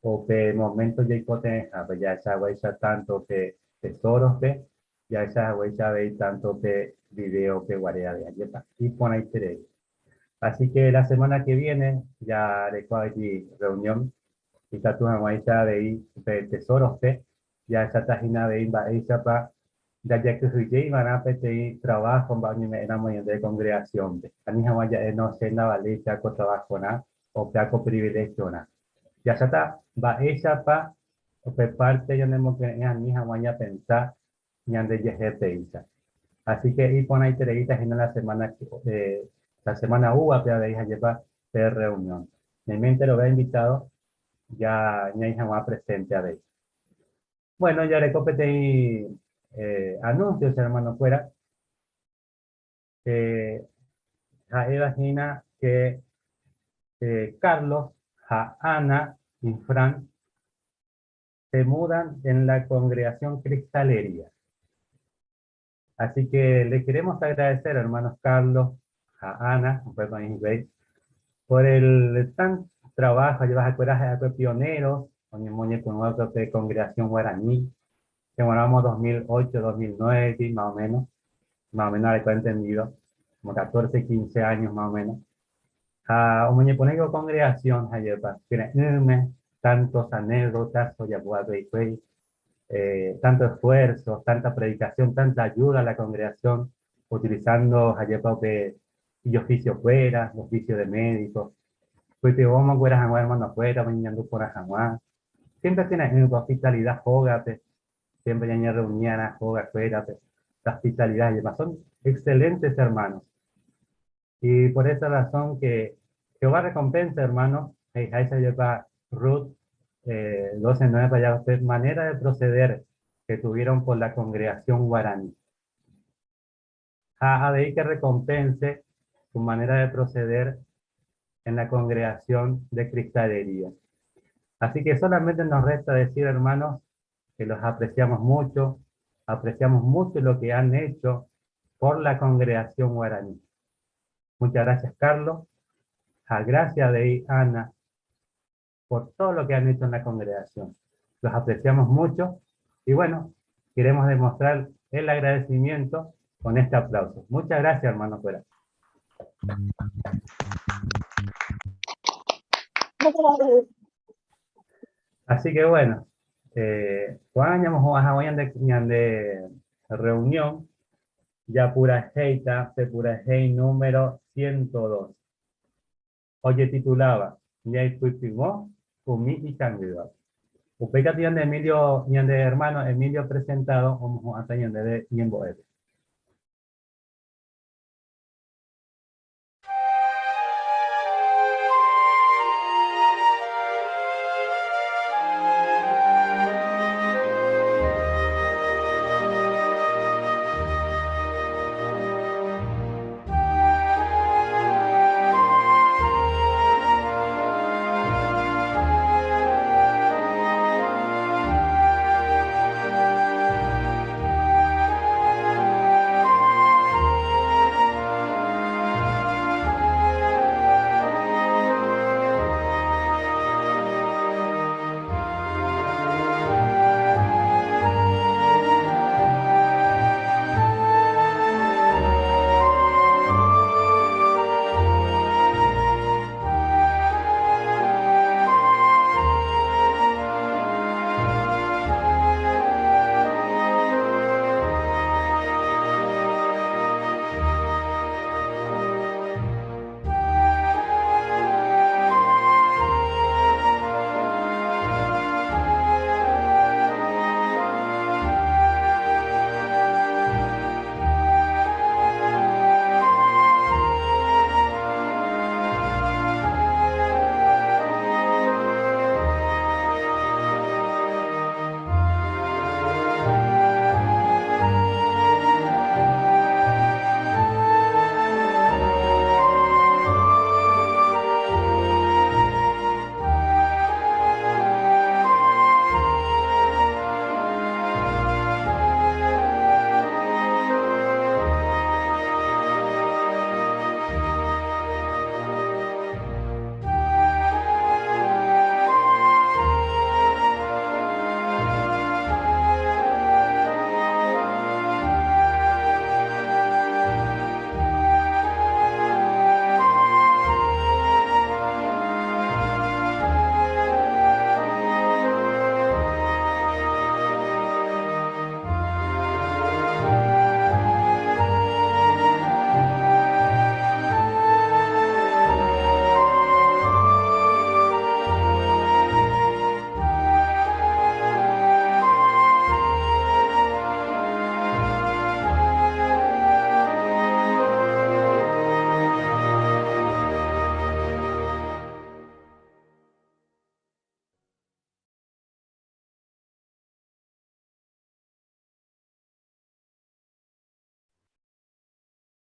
upe moménto jaikotevẽhápe, jahecha haguéicha tánto pe tesórospe, jahecha haguéicha avei tánto pe vidéope guare avei. Ajépa iporãiterei. Así que la semana que viene ya reko avei reunión ikatu hag̃uáicha avei pe tesórospe, jahecháta hína avei mba'éichapa ndajakyhyjéi va'erã peteĩ trabajo mba'e oñeme'ẽramo ñande congregación-pe, ani hag̃ua ja'e no che ndavaléi péa ko trabajo-rã o péa ko privilegio-rã. Jahecháta mba'éichapa upe parte ñanemokyre'ỹ ani hag̃ua ñapensa ñandejehe péicha. Así que iporãitereíta hína la semana, la semana oúvape avei ha'épa pe reunión. Ñaime enterove invitado ja ñaĩ hag̃ua presente avei. Bueno, jareko peteĩ anuncio che hermano-kuéra, ha'éva hína che Carlos ha Ana Infran se mudan en la congregación Cristalería. Así que le queremos agradecer, hermanos Carlos, a Ana, por el tan trabajo, ha'ekuéra ha'e'akue pioneros, oñemoñepyrũva'ekue pe congregación guaraní, Demoramos 2008, 2009, más o menos, más o menos algo entendido, como 14, 15 años más o menos. Ha omoñepone ko congregación ha'épa kyre'ỹme, tantos anécdotas ojapo'akue hikuái, tanto esfuerzo, tanta predicación, tanta ayuda a la congregación, utilizando ha'épa upe ijoficio-kuéra, oficio de médico, oipytyvõ omonguera hag̃ua hermano-kuéra oñeñandu porã hag̃ua. Siempre kyre'ỹ upe hospitalidad hógape, siempre ñañerreuni'arã hógakuérape, la hospitalidad ha'épa. Son excelentes hermanos. Y por esa razón que Jehová recompensa, hermano, he'iháicha jepa Rut 12:9 pa allá, pe manera de proceder que tuvieron por la congregación guaraní. Ha avei que recompense su manera de proceder en la congregación de cristalería. Así que solamente nos resta decir, hermanos, que los apreciamos mucho, apreciamos mucho lo que han hecho por la congregación guaraní. Muchas gracias, Carlos. A gracias de Ana por todo lo que han hecho en la congregación. Los apreciamos mucho y bueno, queremos demostrar el agradecimiento con este aplauso. Muchas gracias, hermano Fuera. Así que bueno, Juan de reunión, ya pura heita, se pura hei número 102. Oye titulaba, Ñaipytyvõ umi ikangývape. Upéi katu ñande Emilio, ñande hermano Emilio presentado omohu'ãta ñandéve ñembo'épe.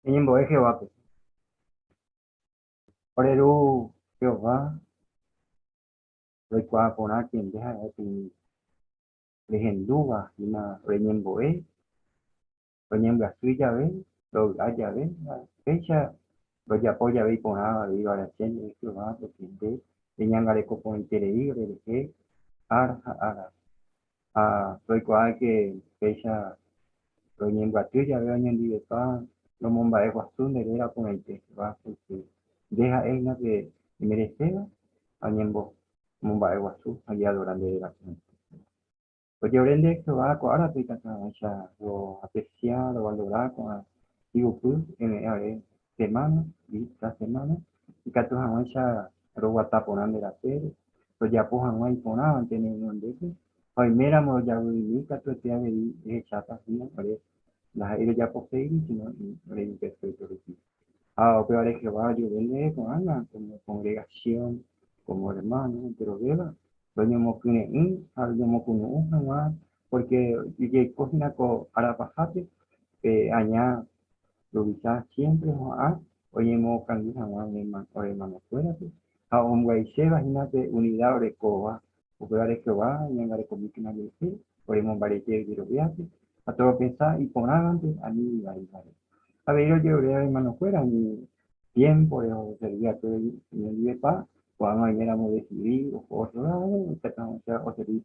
Eñembo'e Jehovápe. Ore Ru Jehová, roikuaa porãke nde ha'e peteĩ rehendúva hína reñembo'e, roñembyasy jave, rovy'a jave, ha péicha rojapo jave iporãva avei va'erã chéve Jehová, pórke nde. Reñangareko porãiterei orerehe ára ha ára. Ha roikuaáke péicha roñembyaty jave oñondivepa romomba'eguasu nde réra porãite, Jehová, pórke nde ha'e hína pe emereséva ha oñemomba'eguasu ha jeadora nde réra porãite. Oje'ore nde Jehová ko árape ikatu hag̃uáicha roapresia, rovalora ko'ã hi'upy eme'ẽ ore semana tras semana, ikatu hag̃uáicha roguata porã nde rapére, rojapo hag̃ua iporãvante ne renondépe, ha oiméramo rojavy'imi katuete avei rehecháta hína ore ndaha'éi rojaposéigui sino ore imperfékto rupi. Ha upévare Jehová ojerure ndéve ko'ág̃a kómo kongregasión, kómo ermáno, enterovéva roñomokyre'ỹ ha roñomokunu'ũ hag̃ua, pórke jaiko hína ko ára pahápe, pe aña ruvicha siémpre oha'ã oñemokangy hag̃ua ore ermanokuérape, ha ombyaiséva hína pe unida orekóva. Upévare Jehová oñangarekomíkena jepe oremombarete ojeroviápe, ha toropensa iporãvante ani ivaívare. Avei rojerure ermanokuéra umi tiémpore oservi va'ekue oñondivepa, ko'ág̃a oiméramo odesidi oho ótro ládo, ikatu hag̃uáicha oservi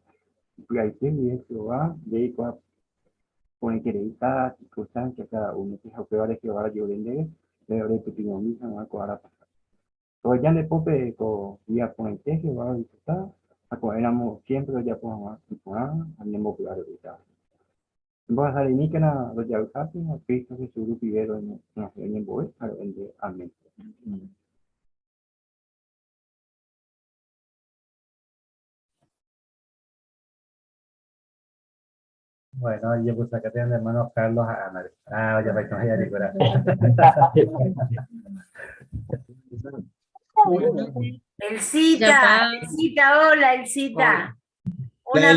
ipy'aite guive Jehová, jaikuaa porãiterei káda sirkunstánsia káda únope, ha upévare Jehová rojerure ndéve orepytyvõmi hag̃ua ko ára pahápe. Roheja nde pópe ko día porãite Jehová odisfruta ha ko'ẽramo siémpre ojapo hag̃ua iporãva ha nembopy'a ro'ýtava. Embohasareimíkena rojavyhápe ha Cristo Jesús rupive roñeha'ã roñembo'e ha ro'e ndéve. Amén. Bueno, jepysakáta ñande hermano Carlos ha Ana. Ah, ojapaite hi'arikuéra. Elcita, Elcita, hola Elcita. Una